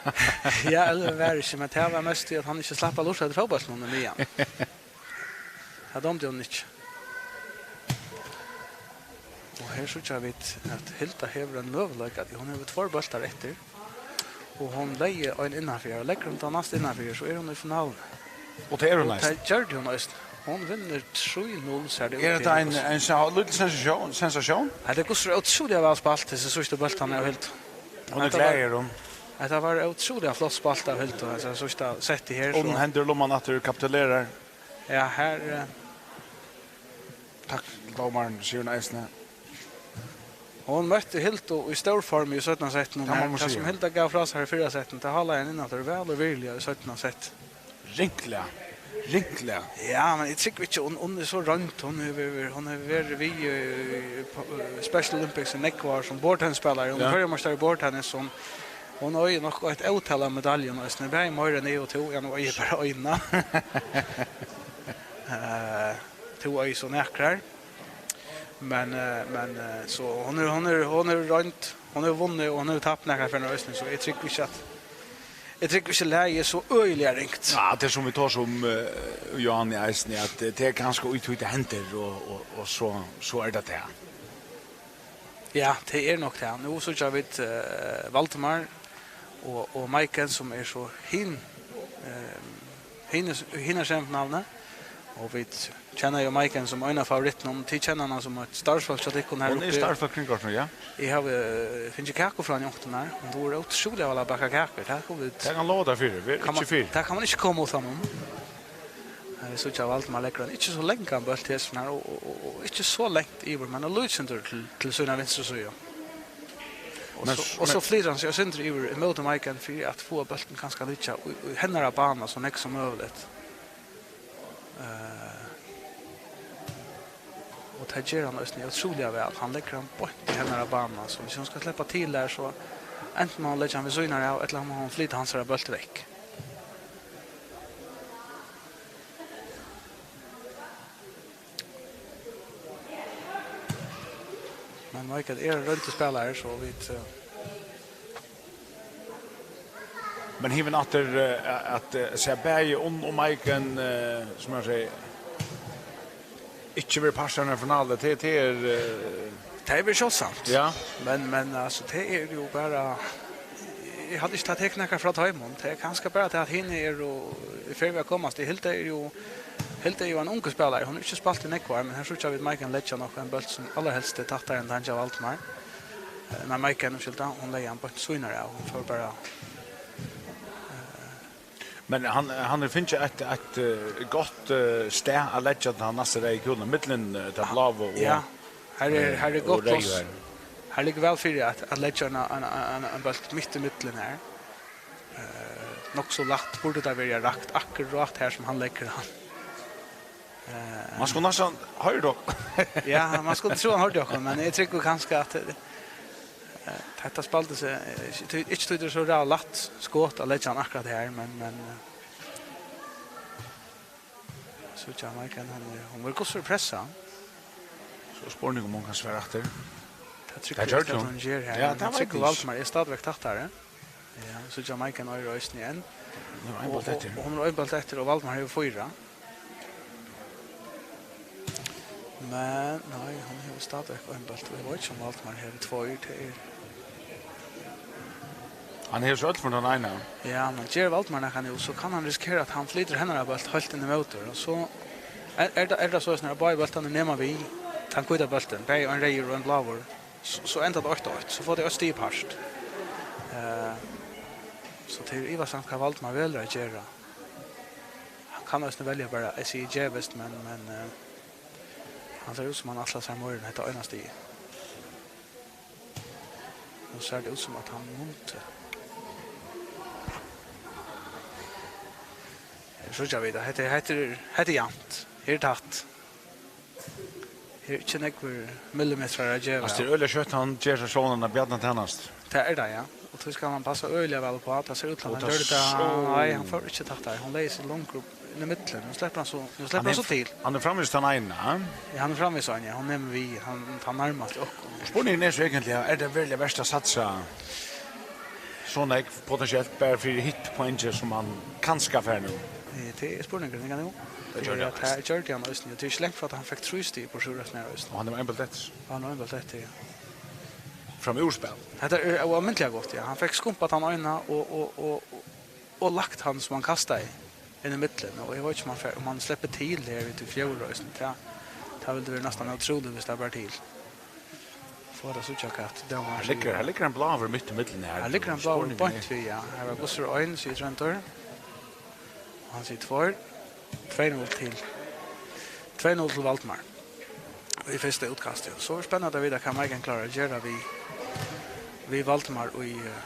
Ja, elvuni var ikki, men tað var mest tí, at hann ikki slapp at lurta eftir fótbóltinum í miðjuni. Tað dámdi honum ikki. Og her síggja vit, at Hilda hevur ein møguleika, tí hon hevur tveir bóltar eftir. Og hon legði ein innanfyri, og leggur hon tann næst innanfyri, so er hon í finaluni. Og tað er hon. Og næst, tað gjørdi hon eisini. Hon vinnur trý null, sær tað út. Er hetta ein, ein sa-, lítil sensasjón, sensasjón? Hetta er hvussu ótrúliga væl spælt, hesir síðstu bóltarnir av Hildu. Hon er, hetta var, glað, er hon. Hetta var ótrúliga flott spælt av Hildu, hetta síðsta settið her, og so. Hon hendir lumman aftur, kapitulerar. Ja, her, eh, takk til dómaran, sigur hon eisini. Hon møtti Hildu í stórformi í seinna settinum. Tað má her, man tað sum siga. Hilda gav frá sær í fyrra settinum, tað hálaði hon inn aftur væl og virðiliga í seinna sett. Ringt lag. Ringt lag. Ja, men eg trúgvi ikki, hon, hon er so roynd. Hon hevur, hon hevur verið við í, í, í Special Olympics í nógv ár sum bordtennisspælari. Hon, ja, er føroyameistari í bordtennis, hon, hon eigur nokk eitt ótal av medaljum eisini, bæði meira enn eg og tú. Ja, nú eigi eg bara eina. Eh, tú eigur so nakrar. Men, eh, men, eh, so hon er, hon er, hon er roynd, hon hevur vunnið, og hon hevur tapt nakrar ferðir eisini, so eg trúgvi ikki at, eg trúgvi ikki lagið er so øgiliga ringt. Ja, tað er sum vit tosa um, eh, Johanni, eisini, at, eh, tað er kanska í tí tað hendir, og, og, og so, so er tað tað. Ja, tað er nokk tað. Nú síggja vit, eh, Valdemar og, og Maiken, sum er so hin, eh, hin, hinar semifinaluni. Og vit kenna jo Maiken sum ein av favorittunum. Tit kenna hana sum eitt starvsfólk hjá tykkum her uppi. Hon er starvsfólk kring kortini, ja. Eg havi, eh, fingið kaku frá henni onkuntíð her. Hon dugir ótrúliga væl at baka kakur. Tað kann vit, tað kann eg lova tær fyri. Ver ikki fyrr. Tað kann man ikki koma uttan um. Her vit síggja, Valdemar leggur hann ikki so langan bólt hesum her, og, og, og, og ikki so langt yvir, men hann lýsir til, til sína vinstru síðu. Og men so, s-, og so men flytur hann seg eitt sindur yvir ímóti Maiken fyri at fáa bóltin kanska at liggja í, í hennara bana so nógv sum møguligt. Eh, og tað ger hann eisini ótrúliga væl. Hann leggur hann beint í hennara bana, so viss hon skal sleppa til har, so antin má hon leggja hann við síðuna av, ella má hon flyta hansara bólt vekk. Men Maiken er ein royndur spælari, so vit, eh, men hevur hann aftur, eh, at, eh, sær bæði Unn og Maiken, eh, sum eg sigi, ikki verið partur av eini finalu, tað, tað er, eh, tað er vel sjáldsamt. Ja. Men, men, altso, tað er jo bara, eg haldi ikki, tað tekur nakað frá teimum. Tað er kanska bara tað, at hini eru í ferð við at komast. Hilda er jo, Hilda er jo ein ungur spælari. Hon hevur ikki spælt í nógv ár, men her síggja vit Maiken leggja nokk ein bólt sum allarhelst er tættari enn tann hjá Valdemar. Eh, nei, Maiken, umskylda, hon legði hann beint síðuna av. Hon fór bara, eh, men hann, hann hevur fingið eitt, eitt, eh, gott, eh, stað at leggja tað næsta reyða kúluna, millum, eh, tað bláa og, ja, her er, eh, her er og gott reyða pláss her. Her liggur væl fyri at, at leggja ein, ein, ein, ein, ein bólt mitt í millum her. Eh, nokk so lætt burdi tað verið rakt akkurát her sum hann leggur hann. Eh, Man skuldi næstan hoyrt okkum. Ja, man skuldi trúð hann hoyrdi okkum, men eg trúgvi kanska at, eh, hetta spældi seg, eh, ikki tí, ikki tí tað er so ræðuliga lætt skot at leggja hann akkurát her, men, men, eh, so Jamaican, hann er, hon verður hvussu pressað. So er spurning um hon kann svara aftur. Tað trúgvi Tað eg gjørdi ikki, at hon. Hon ger her, Ja, men tað eg trúgvi veit eg Valdimar er stadigvæk tættari. Ja, so Jamaican eigur eisini enn. Nú er ein Og, bólt og, eftir. og hon er ein bólt eftir, og Valdimar hevur fýra. Men, nei, hon hevur stadigvæk ein bólt. Eg veit ikki, um Valdimar hevur tveir, tað er Hann hevur so øll funnet hann eina. Ja, men ger Valdimar nakað nú, so kann hann risikera, at hann flytur hennara bólt heilt inn ímóti, og so er, er tað, er tað soleiðis, at báðir bóltarnir nema við tann hvíta bóltin, bæði ein reyður og ein bláur, so, so endar tað eitt eitt, so fáa tey eitt stig í part. Eh, so tað er ivasamt, hvat Valdimar velur at gera. Hann kann eisini velja bara, eg sigi gevist, men, men, eh, hann sær út sum hann ætlar sær meira enn hetta eina stigið. Nú sær tað út sum at hann mundi. Her síggja vit, at hetta, hetta er, hetta er javnt. Her er tætt. Her er ikki nógvir millimetrar at geva. Altso, tað er øgiliga skjótt, hann ger seg sjálvum eina bjarna tænastu. Tað er tað, ja. Og tí skal hann passa øgiliga væl upp á. Tað sær út til Og at hann tað gjørdi tað. so Nei, hann fór ikki tættari. Hon legði seg longur upp inn í millum. Nú sleppur hann so, nú sleppur Hann hann er, so til. hann er framvegis tann eina, ha? Ja, hann er framvegis ein, ja. Hon nemur við, hann, hann nærmast okkum. Spurningurin er so eigentliga, er tað veruliga vert at satsa so nógv potensielt bara fyri hitt poengið sum hann kanska fær nú? Eh, tað er spurningurin, ikki nú? Tað gjørdi Ja, hann tað eisini. gjørdi hann eisini. Og tað er ikki langt frá, at hann fekk trý stig burtur úr hesum her eisini. Og hann er einbelt eftir. Hann er einbelt eftir, ja. Fram úr spæl. Hetta er óalmindiliga gott, ja. Hann fekk skumpað tann eina og, og, og, og, og lagt hann sum hann kastaði inn í millum. Og eg veit ikki, um hann fer, um hann sleppur til her við tí fjórða eisini. Tað, tað vildi verið næstan ótrúligt, hvis tað bar til. Fáa tað at síggja, hvat dómarin Her liggur, sigur. her liggur ein bláur mitt í millum her. Her liggur ein bláur Spurningurin beint er við, ja. Her var Gussur ein, sigur Tróndur. Og hann sigur tveir. Tvey null til. Tvey null til Valdimar. Í fyrsta útkasti. So er spennandi at vita, hvat Maiken klárar at gera við, við Valdimar í, eh,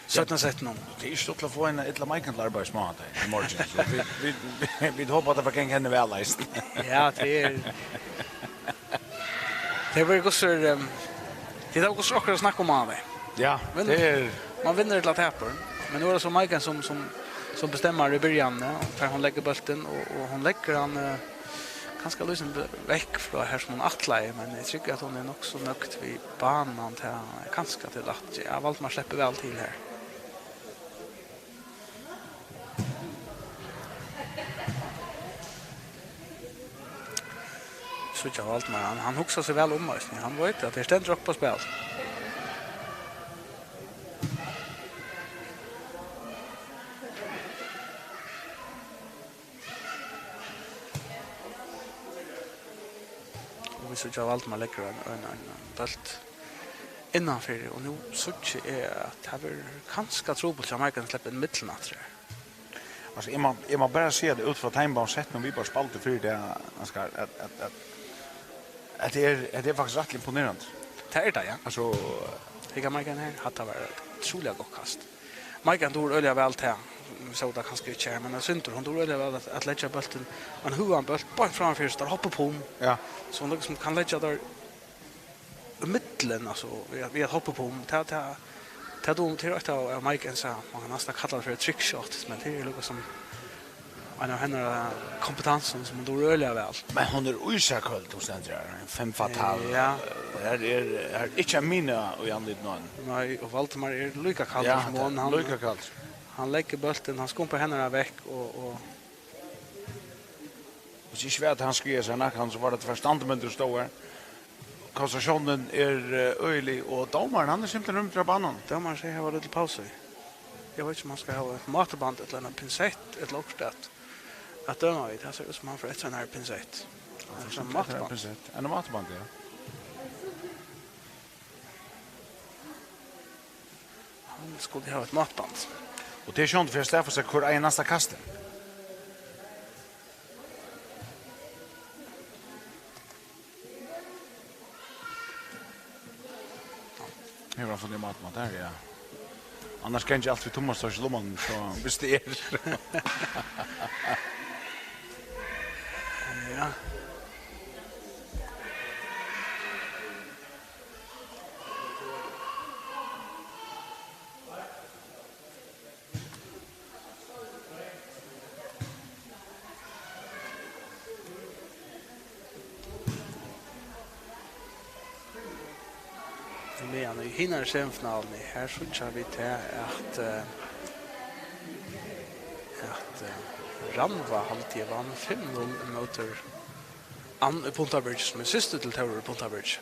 seinna settinum. Tað er ikki stuttligt at fáa ein illa Maiken til arbeiðis mánadagin í morgin, so vit, vit, vit, vit hopa, at tað fer ganga henni væl eisini. Ja, tað er, tað verður hvussu, ehm, tað er hvussu okkara snakk um mánadagin. Ja, Men tað er man vinnur ella tapir. Men nú er tað so Maiken sum, sum, sum bestemmar í byrjanini, og hvar hon leggur bóltin, og, og hon leggur hann, eh, kanska líkasum vekk frá har sum hon ætlaði, men eg trúgvi, at hon er nokk so nøgd við banan, tað er kanska til at, ja, Valdimar sleppur væl til her. Síggja Valdimar, hann, hann hugsar seg væl um eisini. Hann veit, at her stendur okkurt á spæl. Og vit síggja, at Valdimar leggur ein, ein, ein, ein bólt innanfyri, og nú síggi eg, at tað verður kanska trupult hjá Maiken at sleppa inn millum aftur her. Altso, eg má, eg má bara siga tað út frá teimum báðum settunum, vit bara spældu fyri tað, Ansgar, at, at, at, at tað er, at tað er faktiskt rættiliga imponerandi. Tað er tað, ja. Altso, Hygg á Maiken her, hatta var eitt ótrúliga gott kast. Maiken dugir øgiliga væl tað, vit sóu tað kanska ikki her, men eitt sindur, hon dugir øgiliga væl at, at leggja bóltin, ein høgan bólt, beint frammanfyri, so tær hoppa upp um. Ja. So hon líkasum kann leggja tær í millum, altso, við at, við at hoppa upp um. Tað, tað, tað, tað er eitt av, av Maikens, man kann næstan kalla tað fyri eitt trickshot, men tað er líkasum ein av hennara kompetensu, sum hon dugir øgiliga væl. Men hon er ísakøld, hon stendur her, ein femme fatale. Ja. Her er, her er ikki ein mina í andlitinum á henni. Nei, og Valdimar er líka kaldur Ja, sum hon. Hann, líka kaldur. Hann leggur bóltin, hann skumpar hendurnar vekk og, og Hvis ikki var, at hann skriaði sær nakað, so var tað tvær standmyndir, sum stóðu her. Konsentratiónin er, eh, øgilig, og dómarin, hann er simpelthen rýmdur av banan. Dómarin sigur, her var lítil pausa. Eg veit ikki, um hann skal hava eitt mátiband ella eina pinsett ella okkurt at, at døma við. Tað sær út, sum hann fer eftir einari pinsett. Hann fer eftir einari Mátiband. pinsett. Ein mátiband, ja. Hann skuldi hava eitt mátiband. Og tað er sjón fyri at staðfesta, hvør eigur næsta kastið. Hevur hann funnið mat, mat har, ja. Annars kann eg altíð tummast í lumman, so viss tað er. Ja. Meðan í hinari semifinaluni, her síggja vit tað, at, eh, at, eh, Rannvá, haldi eg, vann fimm null móti Ann í Puntabyrgi, sum er systir til Tórur í Puntabyrgi.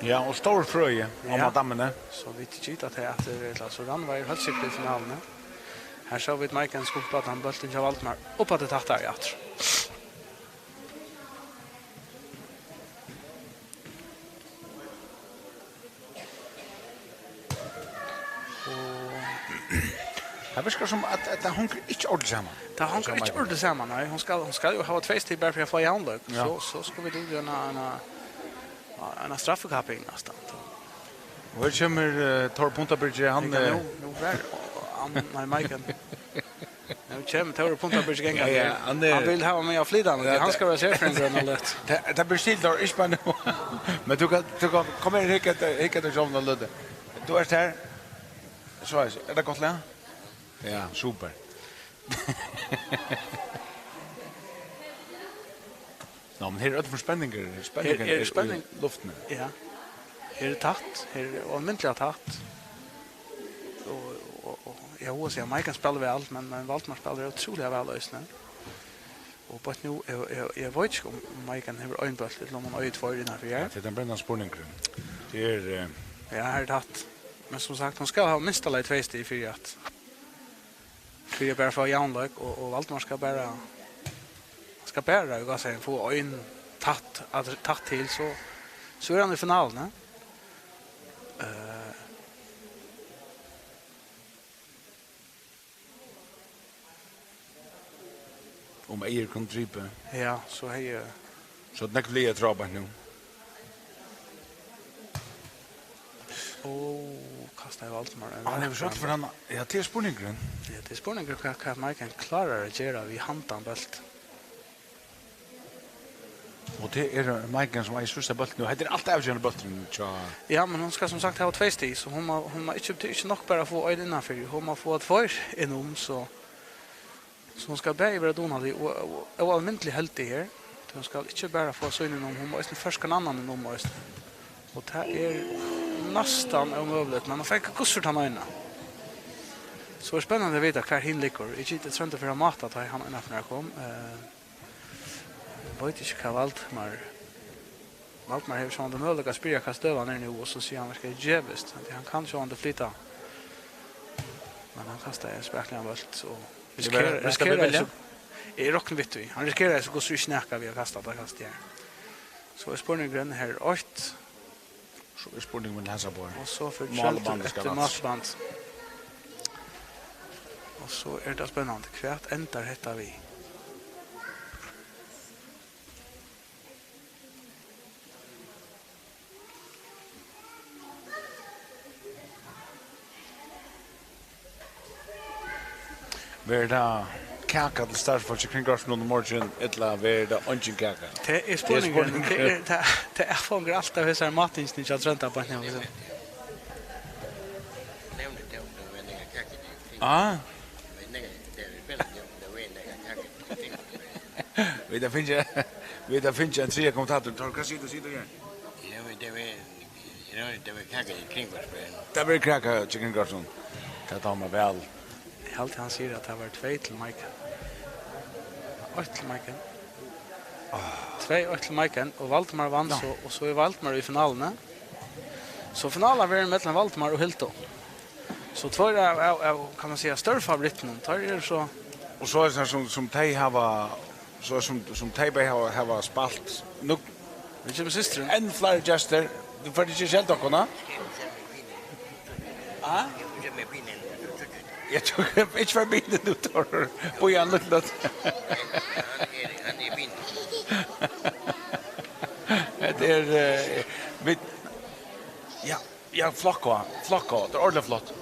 Ja, og stór frøi á madammuni. So vit gita tað, at tað er, altso, Rannvá er heilt sikkurt í finaluni. Her sóu vit Maiken skumpa tann bóltin hjá Valdimar upp á tað tættari aftur. Og tað virkar sum, at, at tað hongur ikki ordiliga saman. Tað hongur ikki ordiliga saman, nei. Hon skal, hon skal jú hava tvey stig bara fyri at fáa javnleik. Ja. So, so skulu vit út í eina, eina, eina straffekapping næstan. Og her kemur, eh, Tórur Puntabyrgi, hann, hygg, eh, nú, nú var, hann, nei, Maiken. Nú kemur Tórur Puntabyrgi gangandi. Ja, ja, hann er, hann vil hava meg at flyta hann, ja, hann skal vera serfrøðingur um eitt løt. Tað, tað ber til, Tórur, ikki bara nú. Men tú kanst, tú kanst koma her, hygg eftir, hygg eftir sjálvum eitt løt. Tú ert her. So er, er tað gott lag? Ja, super. Ná, men her er øll for spenningur. Her, spenningur her er í spenning. Luftini. Ja. Her er tætt. Her er óalmindiliga tætt. Og, og, og eg havi hugsað at Maiken spælir væl, men, men Valdimar spælir ótrúliga væl eisini. Og beint nú, eg, eg, eg veit ikki um Maiken hevur ein bólt, ella um hann eigur tveir innanfyri her. Ja, tað er tann brennandi spurningurin. Tað er, eh, ja, her er tætt. Men sum sagt, hon skal hava minsta lagi tvey stig fyri at fyri at bara fáa javnleik, og, og Valdimar skal bara, skal bara, eg kann siga, fáa ein tætt, at, tætt til, so, so er hann í finaluni. Eh. Um eyður kunnu drípa. Ja, so hevði, so nógv lið at trápa nú. Og kastaði Valdimar ein. Hann hevur skjótt for hann. Ja, tað er spurningurin. Ja, tað er spurningurin, hvat, hvat Maiken klárar at gera við handan bóltin. Og tað er Maiken, sum eigur fyrsta bóltin nú. Hetta er alt avgerandi bólturin hjá. Ja, men hon skal sum sagt hava tvey stig, so hon má, hon má ikki, tað er ikki nokk bara at fáa ein innanfyri. Hon má fáa tveir inn um, so So hon skal bæði vera dugnalig og, og, og óalmindiliga heldig her. Tí hon skal ikki bara fáa sín inn um, hon má eisini først hvønn annan inn um eisini. Og tað er næstan ómøguligt, men hon fekk gustur tann eina. So er spennandi at vita, hvar hin liggur. Eg giti Tróndur fyri at máta, tá ið hann einaferð kom. Eh, eg veit ikki, hvat Valdimar Valdimar hevur sjálvandi møguleika at spyrja, hvat støðan er nú, og so sigur hann, at tað er givið, at hann kann sjálvandi flyta. Men hann kastar ein spakuligan bólt, og risikerar, risikerar vilja. Eg rokni við tí. Hann risikerar so gott sum ikki nakað við at kasta tað kastið her. So er spurningurin her eitt. So er spurningurin til Hans Boy. Og so fer Tróndur eftir málband. Og so er tað spennandi. Hvat endar hetta við? Verður tað kaka til starvsfólk í Kringvarpinum í morgin, ella verður tað eingin kaka? Tað er spurningurin. Tað er spurningurin. Tað er, tað, tað er, fangar alt av hesar matingini hjá Tróndi beint nú, so. Nevnir tað, um tað verður nakar kaka til Kringvarpið. Ah. Vit hava fingið, vit hava fingið ein triðja kommentator. Tórur, hvat sigur tú, sigur tú her? Eg veit, tað verður, eg veit, tað verður kaka í Kringvarpinum. Tað verður kaka í Kringvarpinum. Tað dámar væl. Eg haldi, hann sigur, at tað var tvey til Maiken. Eitt til Maiken. Tvey eitt til Maiken, og Valdimar vann so, og so er Valdimar í finaluni. So finalan verður millum Valdimar og Hildu. So tveir av, av, av, kann man siga, størru favorittunum, teir eru so. Og so er tað sum, sum tey hava, so sum, sum tey bæði hava, hava spælt. Nú kemur systirin. Enn fleiri gestir. Tú fert ikki at skelda okkum, ha? Ah? Eg tók ikki forbi nú, Tórur. Bíða ein lítlan. Hann er, hann er fínur. Hetta er, eh, vit, ja. Ja, flott, flott, tað er ordiliga flott.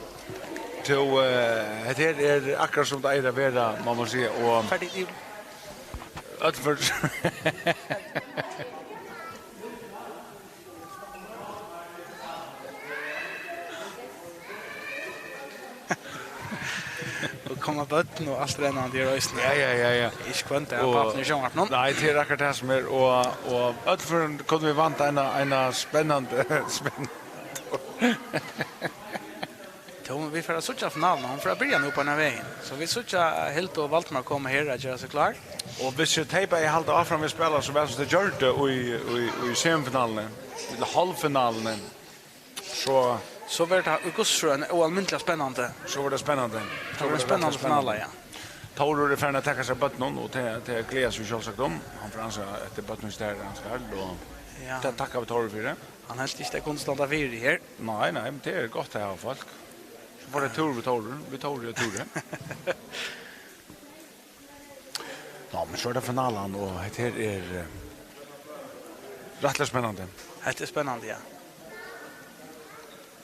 Tú, eh, hetta her er akkurát sum tað eigur at vera, má man siga, og Ferdig. Øll for Og koma børn og alt rennandi her eisini. Ja, ja, ja, ja. Ikki hvønn dag, Og pápin í sjónvarpinum. Nei, tað er akkurát tað sum er, og, og øll for kunnu vit vænta eina, eina spennandi, spennandi. Tó, vit fara at síggja finaluna. Hon fer at byrja nú beinan vegin. So vit síggja Hildu og Valdimar koma her at gera seg klár. Og viss tey bæði halda áfram við at spæla so væl sum tey gjørdu í, í, í semifinaluni, ella hálvfinaluni, so So verður tað í hvussu so ein óalmindiliga spennandi. So verður tað spennandi. Tað verður ein spennandi finala, ja. Tórur er farin at taka sær børnum, og tað, tað gleðast vit sjálvsagt um. Hann fer ansa eftir børnum, sum er ansa væl, og Ja. tað takka vit Tórur fyri. Hann helt ikki, tað kundi standa fyri her. Nei, nei, men tað er gott at hava fólk. So fór tað Tórur við Tórur, við Tórur og Tórur. Ná, men so er tað finalan, og hetta her er, eh, rættiliga spennandi. Hetta er spennandi, ja.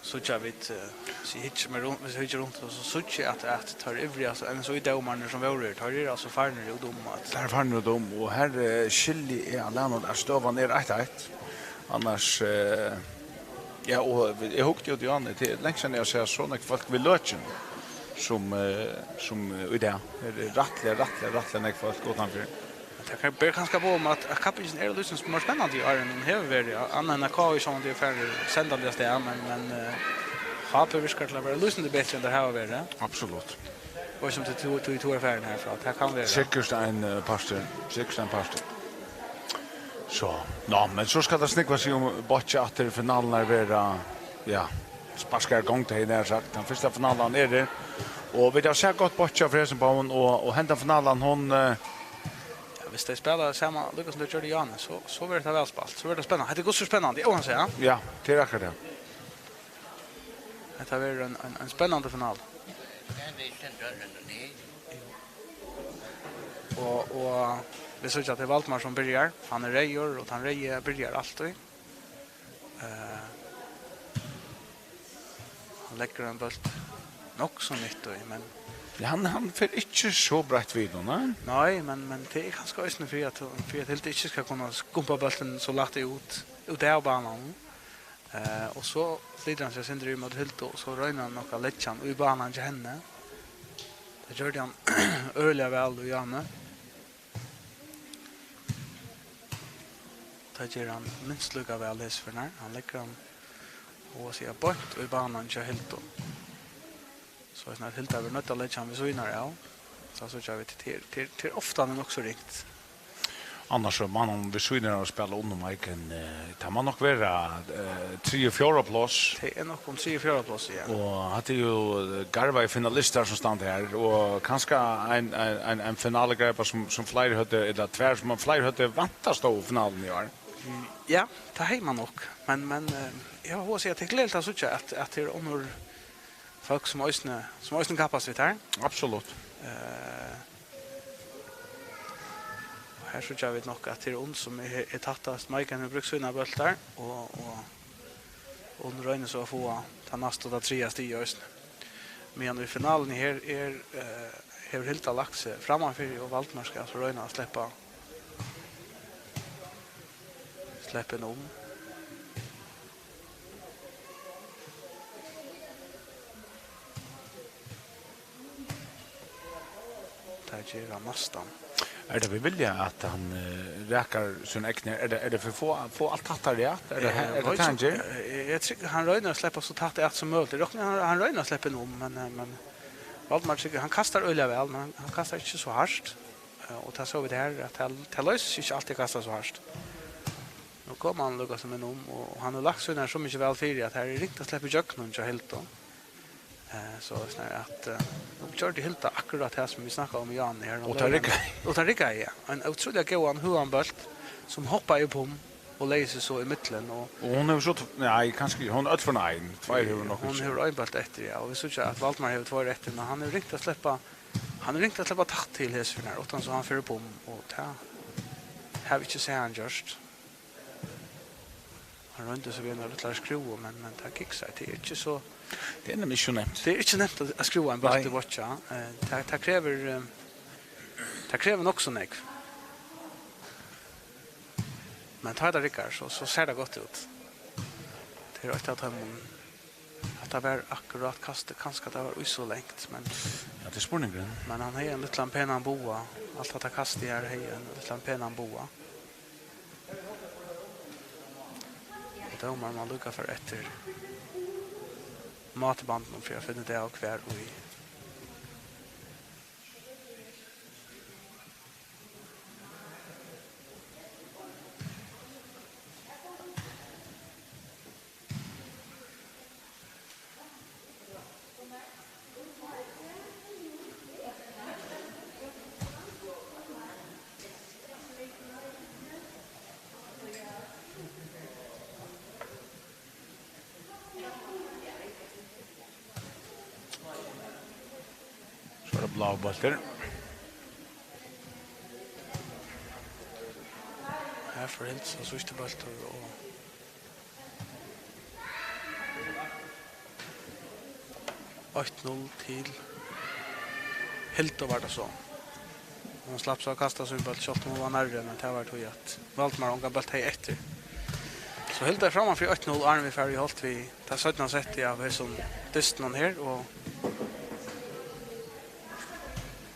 Síggja vit, eh, so eg hyggi meg runt, viss eg hyggi runt, so síggi eg at, at teir ivrigastu, enn so í dómararnir sum vóru her, teir eru altso farnir út um at Teir eru farnir út um, og her, eh, skilji eg allan at støðan er eitt eitt. Annars, eh, ja, og eg hugdi út í ánni, tað er langt síðan eg havi sæð so nógv fólk við løkjum sum, eh, sum, eh, í dag. Her er rættiliga, rættiliga, rættiliga nógv fólk uttanfyri. Tað kann, ber kanska boð um, at, at kappingin er lýsandi meir spennandi í ár enn hon hevur verið. Annað enn at K I sjálvandi er farin sendandi av stað, men, men, eh, H P virkar til at vera lýsandi betri enn tað hava verið. Absolutt. Og sum tú, tú, tú, tú er farin herfrá, tað kann vera. Sikkurt ein, eh, partur. Sikkurt ein partur. So, ná, men so skal tað snúgva seg um botn aftur, finalurnar verða, ja, sparkaðar í gongd, hevði eg nær sagt. Tann fyrsta finalan er her. Og vit hava sæð gott botn fyri hesum báðum, og, og henda finalan, hon, eh, Ja, viss tey spæla sama, líka sum tey gjørdu í áðni, so, so verður tað væl spælt. So verður tað spennandi. Hetta er hvussu spennandi, óansæð, ja? Ja, tað er akkurát tað. Hetta verður ein, ein, ein spennandi finala. Og, og vit síggja at tað er Valdimar sum byrjar. Hann er reyður, og tann reyði byrjar altíð. Eh, hann leggur ein bólt nokk so mitt í, men Ja, hann, hann fer ikki so breitt við honum, nei. Nei, men, men tað er kanska eisini fyri at, fyri at Hilda ikki skal kunna skumpa bóltin so lætt út, út av bananum. Eh, og so flytur hann seg eitt sindur í móti Hildu, og so roynir hann nokk at leggja hann í banan hjá henni. Tað gjørdi hann øgiliga væl í áðni. Tað ger hann minst líka væl hesa ferðina. Hann leggur hann, og at siga, beint í banan hjá Hildu. So er snart Hilda verður noydd at leggja hann við síðuna av. So síggja vit, tað er, tað er, tað er ofta nokk so ringt. Annars so man hann við síðuna av at spæla undir Maiken, eh, tað má nokk vera, eh, triðja, fjórða pláss. Tað er nokk um triðja, fjórða pláss, ja. Og hatta er jo, eh, garvaðir finalistar sum standa her, og kanska ein, ein, ein, ein finalugreppa sum, sum fleiri høvdu, ella tvær sum fleiri høvdu væntað stóðu í finaluni í ár. Mm, ja, tað hevði man nokk. Men, men, eh, eg havi hug at siga, at tað er gleðiligt at síggja, at, at tað eru onnur fólk, sum eisini, sum eisini kappast við tær. Absolutt. Eh, og her síggja vit nokk, at tað er Unn, sum er, er tættast. Maiken hevur brúkt sínar bóltar, og, og Unn roynir so at fáa tað næsta og tað triðja stigið eisini. Meðan í finaluni her er, eh, hevur Hilda lagt seg frammanfyri, og Valdimar skal so royna at sleppa, sleppa inn um. Tað ger hann næstan. Er tað við vilja, at hann, eh, rakar sín egna? Er tað, er tað fyri at fáa, fáa alt tættari at? Er tað, Eh, er tað veit tað, hann ikki. ger? Eh, eg trúgvi, hann roynir at sleppa so tætt at sum møguligt. Eg rokni, hann, hann roynir at sleppa inn um, men, eh, men Valdimar trúgvi, hann kastar øgiliga væl, men hann, hann kastar ikki so hart. Eh, og tað sóu vit her, at tað, tað loysir seg ikki altíð at kasta so hart. Nú kom hann líkasum inn um, og, og hann hevur lagt sínar so mikið væl fyri, at her er ringt at sleppa ígjøgnum hjá Hildu. Eh, so er snarari at, eh, nú gjørdi Hilda akkurát tað, sum vit snakkaðu um í áðni her. Hon Og tað riggaði. Og tað riggaði, ja. Ein ótrúliga góðan høgan bólt, sum hoppaði upp um og legði seg so í millum, og Og hon hevur so t-, nei, kanska, hon er øll for ein. Tveir hevur hon nokk hon ikki. Hevur ein bólt eftir, ja. Og vit síggja, at Valdimar hevur tveir eftir, men hann hevur ringt at sleppa, hann hevur ringt at sleppa tætt til hesar her, uttan so hann fer upp um, og tað havi eg ikki sæð hann gjørt. Hann royndi so við eina lítlari skrúvu, men, men tað kiksar. Tað er ikki so Tað er nemliga ikki so nemt. Tað er ikki nemt at, at skrúva ein bólt Nei. Í botn, ja. Eh, tað, tað krevur, eh, tað krevur nokk so nógv. Men tá tað riggar, so, so sær tað gott út. Tað er eitt av teimum. Hatta var akkurát kastið, kanska tað var í so langt, men Ja, tað er spurningurin. Men hann hevði ein lítlan penan boga. Alt hatta kastið her hevði ein lítlan penan boga. Og dómarin má líka fara eftir mátibandinum fyri at finna út av hvar í So er tað bláur bóltur. Her fór Hilda síðsti bóltur og eitt null til Hildu var tað so. Hon slapp so at kasta sín bólt, sjálvt um hon var nærri, men tað var tí at Valdimar ongan bólt hevði eftir. So Hilda er framman fyri eitt null, áðrenn vit fara í holt við tað seinna settið av hesum dystinum her, og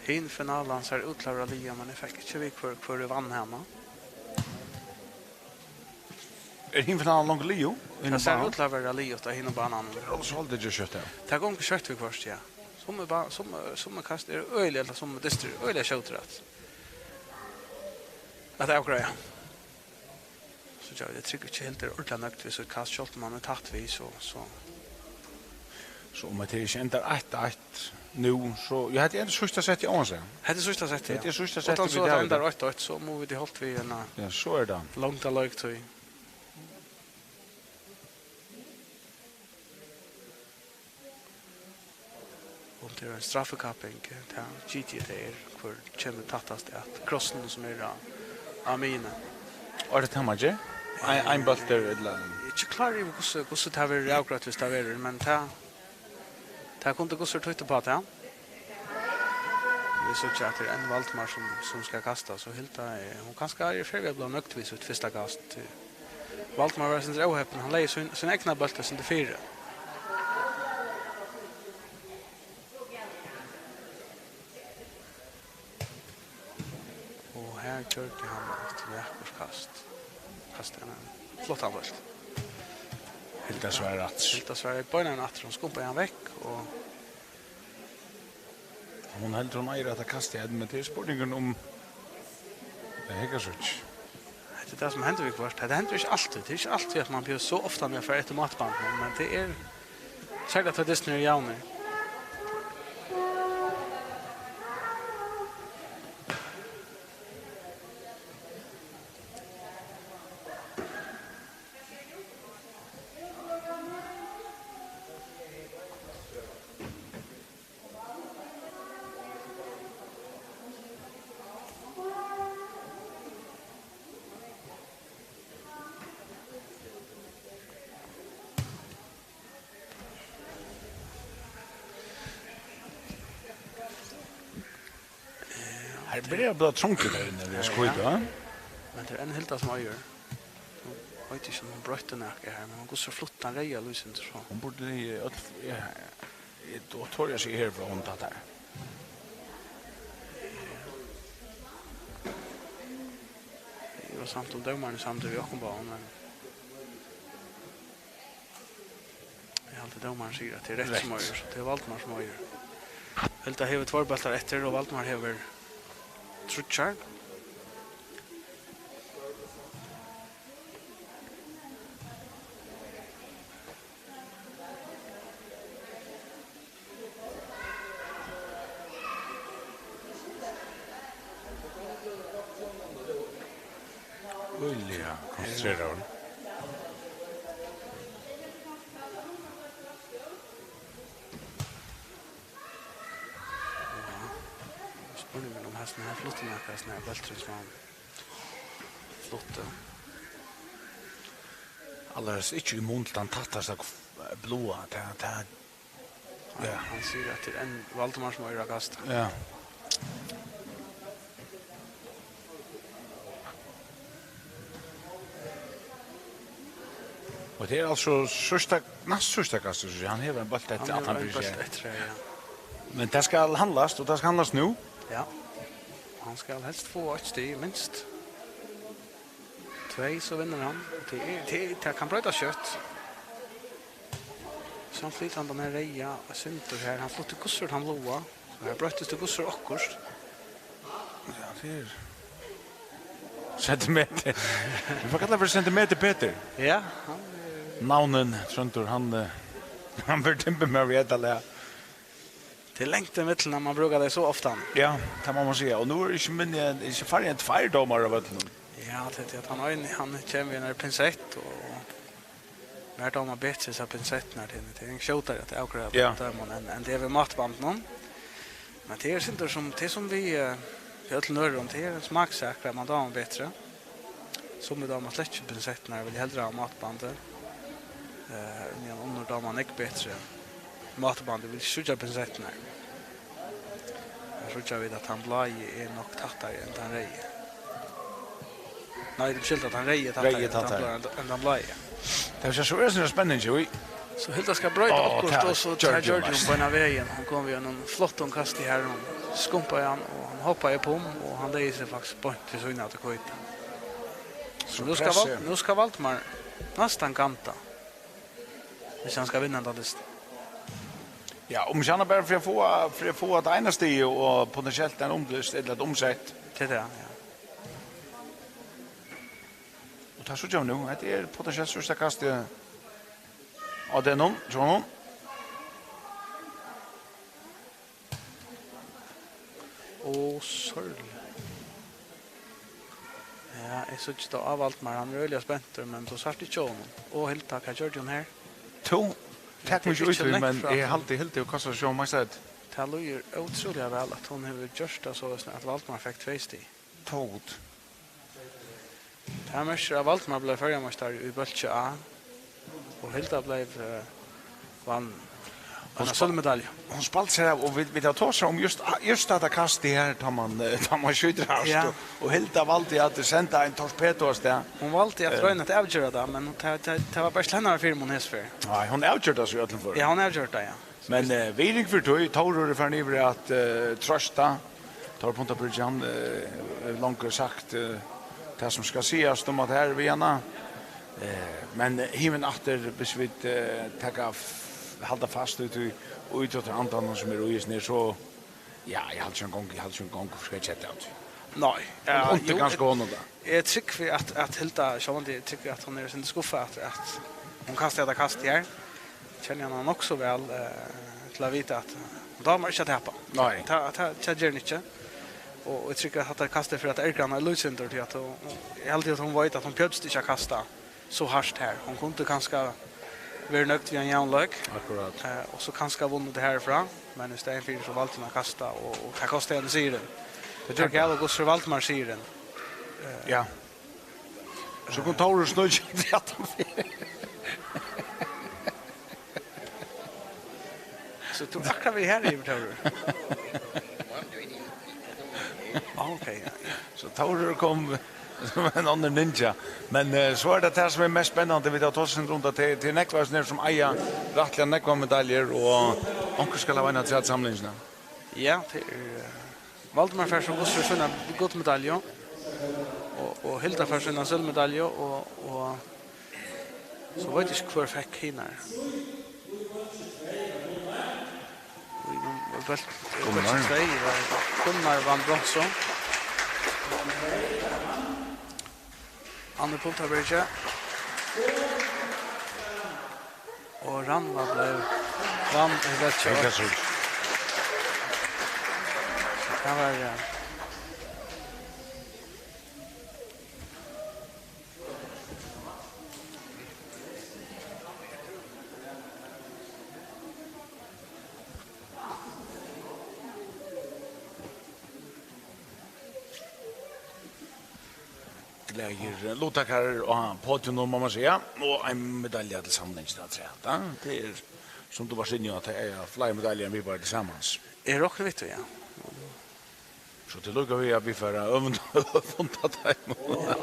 hin finalan sær út til at vera liðug, men eg fekk ikki við, hvør, hvør ið vann hana. Er hin finalan longu liðug? Tað sær út til at vera liðugt á hinum bananum. Tað er ólukksaligt, tað ger skjótt, ja. Tað gongur skjótt viðhvørt, ja. Summi ba-, summi, summi kast eru øgiliga, ella summi dystir eru øgiliga skjótir at, at avgreiða. So tað er tryggt, ikki heldur ordiliga nøgd við sítt kast, sjálvt um hann er tætt við, so, so. So um tað ikki endar eitt eitt nú, so, ja, hetta er síðsta sett í óvans, ja. Hetta er síðsta sett, ja. Hetta er síðsta sett, og tá tað endar eitt eitt, so mugu vit í holt við eina Ja, so er tað. Longda leiktíð. Og tað er ein straffikapping, tað giti tað er, hvør kemur tættast at krossinum sum er á, á miðjuni. Og er tað tað man ger? Ein, ein bóltur, ella? Eg eri ikki klárur yvir, hvussu, hvussu tað verður avgreitt, viss tað verður, men tað, tað kundi hvussu er títt uppá tað. Vit síggja, at tað er enn Valdimar, sum, sum skal kasta, so Hilda, eh, hon kanska er í ferð við at blíva nøgd við sítt fyrsta kast. Valdimar var eitt sindur óheppin, hann legði sín, sín egna bólt eitt sindur fyri. Og her gjørdi hann eitt vakurt kast. Kastaði ein flottan bólt. Hilda svarar rætt. Hilda svarar beinanvegin aftur, hon skumpaði hann vekk, og Hon heldur, hon eigur at kasta í enn, men tað er spurningurin um tað hyggur so ikki. Hetta er tað, sum hendir viðhvørt. Hetta hendir ikki altíð. Tað er ikki altíð, at man blívur so ofta nær fyri eftir mátibandinum, men tað er serliga, tá dystirnir eru javnir. Her byrjar at blíva trongt har inni, við at skvíta. Men tað er enn Hilda sum eigur. Nú veit eg ikki, um hon broytti nakað her, men hon hvussu flutti hann reyða lýsið, so. Hon burdi ligið øll, ja, eg, og tori eg siga her frá honum tað har. Eg var samt um dómarin er samdur við okkum báðum, men eg haldi, dómarin sigur, at tað er reytt sum eigur, so tað er Valdimar sum eigur. Hilda hevur tveir bóltar eftir, og Valdimar hevur tríggjar. Øgiliga konsentreraður. Spurningurin um hesin her flutti nakað, hesin her bólturin sum hann flutti. Allars ikki í mun til tann tættasta k-, bláa, tað, tað, ja. Hann sigur, at tað er enn Valdimar, sum eigur at kasta. Ja. Og tað er altso síðsta, næst síðsta kast, so hann hevur ein bólt eftir, hann hevur ein bólt eftir her, ja. Men tað skal handlast, og tað skal handlast nú. Ja. Hann skal helst fáa eitt stig, minst. Tvey, so vinnur hann. Og tað er, tað er, tað kann broytast skjótt. So hann flytur hann, tann her reyða, eitt sindur her. Hann flutti hvussu hann lóg. So her broyttist tað hvussu okkurt. Ja, tað er sentimetur. Vit fáa kalla fyri Sentimetur Petur. Ja, hann er... Navnin, Tróndur, hann, eh, hann verður timburmaður í hetta lag. Tað er langt ímillum, at man brúkar tað so ofta. Ja, tað má man siga. Og nú er ikki minni enn, ikki færri enn tveir dómarar á vøllinum. Ja, tað er at hann ein, hann kemur við ein pinsett, og mær dámar betri hesar pinsettirnar til, til ein skjótari at avgreiða, ja, dømum, enn, enn tað við mátbandinum. Men tað er sindur sum, tað er sum við, eh, við øllum øðrum, tað er ein smakksak, hvat man dámar betri. Summi dámar slett ikki pinsettirnar, vilja heldur hava mátbandið. Eh, meðan onnur dámar nógv betri mátbandið, vilja ikki síggja pinsettirnar. Her síggja vit, at tann blái er nokk tættari enn tann reyði. Nei, umskylda, at tann reyði er tættari enn tann blái, enn, enn tann blái. Tað er so øgiliga spennandi, jú. So Hilda skal broyta okkurt, og so tað gjørdi hon beinan vegin. Hon kom við einum flottum kasti her, hon skumpaði hann, og hann hoppaði upp um, og hann legði seg faktiskt beint til síðuna til hvítu. So nú skal Val-, nú skal Valdimar næstan ganda, viss hann skal vinna hendan dystin. Ja, um hann bara fyri at fáa, fyri at fáa tað eina stigið og potentielt ein umdyst ella eitt umsett. Til tað, ja. Og tað síggja vit nú. Hetta er potentielt síðsta kastið á degnum, hjá honum. Ó, sorry. Ja, eg síggi tað á Valdimar, hann er øgiliga spentur, men tú sært ikki á honum. Ó, Hilda, hvat gjørdi hon her? Tú, tak meg ikki út í, men eg haldi, Hilda hevur kastað seg sjálv meistari. Tað líður ótrúliga væl, at hon hevur gjørt tað soleiðis, at Valdimar fekk tvey stig. Tók út. Tað merkir, at Valdimar bleiv føroyameistari í bólki A, og Hilda bleiv, eh, vann eina sølvmedalju. Hon spældi seg av, og vit, vit hava tosað um júst, júst hetta kastið her, tá man, eh, tá man skjýtur hart, ja, og, og Hilda valdi at senda ein torpedo av stað. Hon valdi at, eh, royna at avgera tað, men tað, tað, tað var bara ikki hennara fyrimun hesa ferð. Nei, hon avgjørdi tað so í øllum førum. Ja, hon avgjørdi tað, ja. Men, eh, virðing fyri tí, Tórur er farin yvir at, eh, trøsta. Tórur Puntabyrgi, hann, eh, hevur longu sagt, eh, tað sum skal sigast um at her við hana. Eh, men, eh, hivin aftur, viss vit, eh, taka f-, halda fast í tí, og ítróttarandanum sum er í hesum her, so, ja, eg haldi ikki ein gong, eg haldi ikki ein gong, skal eg ketta av tí. Nei, ja, undir jú, kanska honum tað. Eg trúgvi, at, at Hilda, sjálvandi eg trúgvi, at hon er sindur skuffað, at, at hon kastaði hetta kastið her. Kenni hana nokk so væl, eh, til at vita, at hon dámar ikki at tapa. Nei. Ta, ta, ta ger hon ikki. Og, og eg trúgvi, at hetta kastið fer at ergra hana eitt lítið sindur, tí at hon, eg haldi, at hon veit, at hon behøvdi ikki at kasta so hart her. Hon kundi kanska verið nøgd við ein javnleik. Akkurát. Eh, og so kanska vunnið tað herfrá, men í staðin fyri so valdi hon at kasta, og, og tað kostaði henni sigurin. Tað ger tað. Tað gav okkum so Valdimar sigurin. Eh, ja. So kom Tórur sníkjandi aftan fyri. So tú akkurát við her yvir, Tórur? Ah, ok, ja, ja. So Tórur kom sum ein annar ninja. Men, eh, so er tað tað sum er mest spennandi, vit hava tosað rundt at tað, tað er nógv av hesum her sum eiga rættiliga nógvar medaljur, og onkur skal hava eina afturat samanlikningina. Ja, tað er, eh, Valdimar fær sum víst sína gullmedalju, og, og Hilda fær sína sølvmedalju, og, og so veit eg ikki, hvør fekk hinar. Í num-, bólt-, Gunnar. Bólki tvey var Gunnar vann bronsu. Anni Puntabyrgi. Og Rannvá bleiv, vann í bólki eitt. Tað var, eh, Gleðiligir luttakarar á podium, má man siga. Og ein medalja til samlingina afturat, ja. Tað er, sum tú var inni á, tað er fleiri medaljar enn vit bara til samans. Eg rokni við tí, ja. So tað lukkar við, at vit fara øvunda, øvunda teimum. Ja,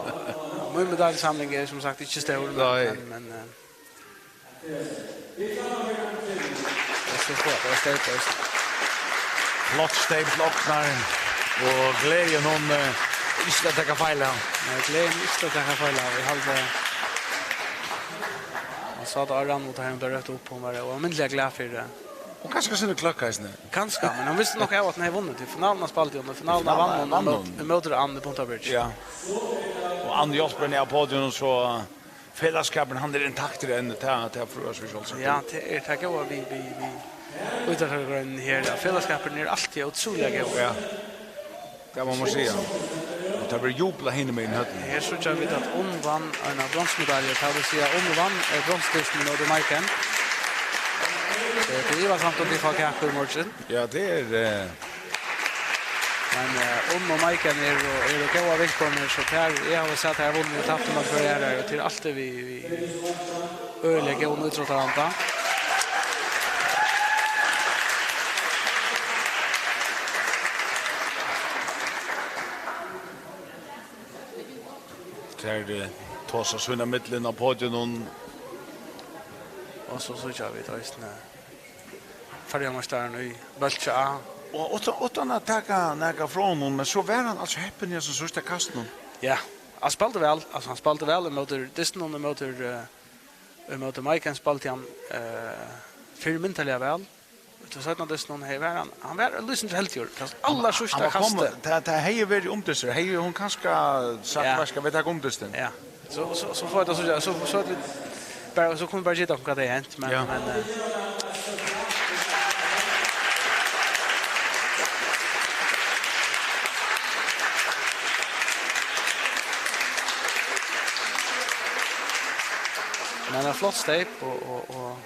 mín medaljusamling er sum sagt ikki stór, men, Nei. men, men, eh, Tað er so flott, tað er steyp, tað er Flott steyp til Oknar. Og Gleðin, hon, eh, er ikki til at taka feil av. Nei, Gleðin er ikki til at taka feil av. Eg haldi, man sá tað á Rannvá, tá hon bleiv rópt upp, hon var óalmindiliga glað fyri tað. Og kanska sindur kløkk eisini. Kanska, men hon visti nokk av, at hon hevði vunnið. Tí finaluna spældi hon, og finaluna Finaluna vann hon vann mót, hon. móti Ann í Punta Bridge. Ja. Og Ann hjálpir henni av podium, so felagsskapurin, hann er intaktur enn, tað, tað fríar seg sjálvsagt. Ja, tað er tað góða við, við, við ítróttagreinin her, at felagsskapurin er altíð ótrúliga góður. Ja. Tað má man siga. Og tað verður jublað hinumegin høllina. Her síggja vit, at Unn vann eina bronsmedalju, tað vil siga, Unn vann, eh, bronsdystin móti Maiken. Eh, tað er ivasamt, um vit fáa kaku í morgin. Ja, tað er, eh, Men, eh, Unn og Maiken eru, eru góðar vinkonur, so tær, eg havi sæð tær vunnu og tapt móti hvørjari, og tað er altíð við, við øgiliga góðum ítróttaranda. Tær, eh, tosa sín ímillum á podium. Og so síggja vit eisini Føroyameistaran í bólki A. Og uttan, uttan at taka nakað frá honum, men so var hann altso heppin í hesum síðsta kastinum. Ja, hann spældi væl. Altso, hann spældi væl ímóti dystinum, ímóti, eh, ímóti Maiken spældi hann, eh, fyrimyndiliga væl. Í tí seinna dystinum, her var hann, hann var lýsandi heldigur. Tað allarsíðsta Hann var komin, kastið. tað, tað hevði verið umdystur. Hevði hon kanska sagt, Ja. "Hvat skal vit taka umdystin?" Ja. So, so, so fór tað so, so, so at vit bara, so kunnu vit bara gita okkum, hvat tað er hent, men, Ja. men, eh, Men ein flott steyp og, og, og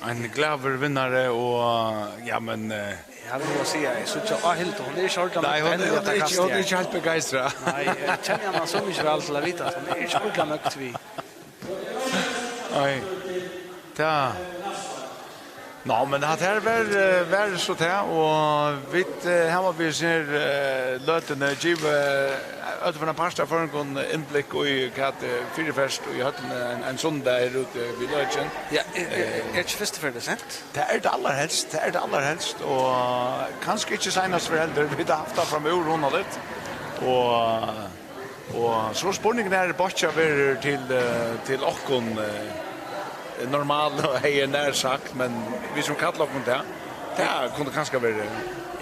Ein glaður vinnari og, ja, men, eh, Ja, vil eg siga, eg síggi á Hildu, hon er ikki ordiliga Nei, nøgd hon, enn hon at er ikki, hon er kasta ikki heilt begeistrað. Nei, eg kenni hana so mikið væl til at vita, at hon er ikki ordiliga nøgd við. Nei. Tað. Nå, men hatta her var, eh, var so tað, og vit, eh, hava við her, eh, løtuni givið, eh, øllum parti av føroyingum innblikk í, hvat, eh, fyriferst í høllini ein, ein sunnudag her úti við Løkin. Ja, er, er, er ikki fyrstu ferð, tað er sent? Tað er tað allarhelst, tað er tað allarhelst, og kanska ikki seinast ferð heldur, vit hava havt tað framúr, hugnaligt. Og, og so spurningurin er, boccia verður til, eh, til okkum, eh, normal, og hevði eg nær sagt, men vit sum kalla okkum tað, tað kundi kanska verið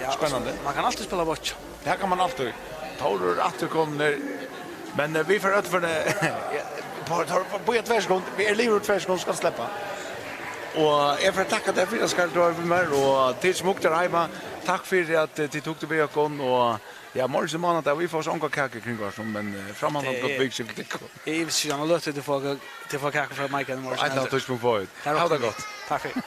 Ja, spennandi. Man kann altíð spæla boccia. Tað kann man altíð. Tórur aftur komnir. Men, eh, vit fara øll fyri, ja, Tórur, bíða tvær sekund. Vit eru liðug tvær sekund, skal sleppa. Og eg fari at takka tær fyri, Skar, tú hevur við mær, og tit sum hugdu heima, takk fyri at, eh, tit hugdu við okkum, og ja, morgin er mánadag, vit fáa so onga kaku kring okkum, men, eh, frammanundan Tað gott er vikuskifti til tykkum. Eg ivist ikki, hann har løtu, tit fáa, tit fáa kaku frá Maiken í morgin, Eitt heldur. Tíðspunkt fáa vit. Tað er Hav tað okkum. gott. Takk fyri.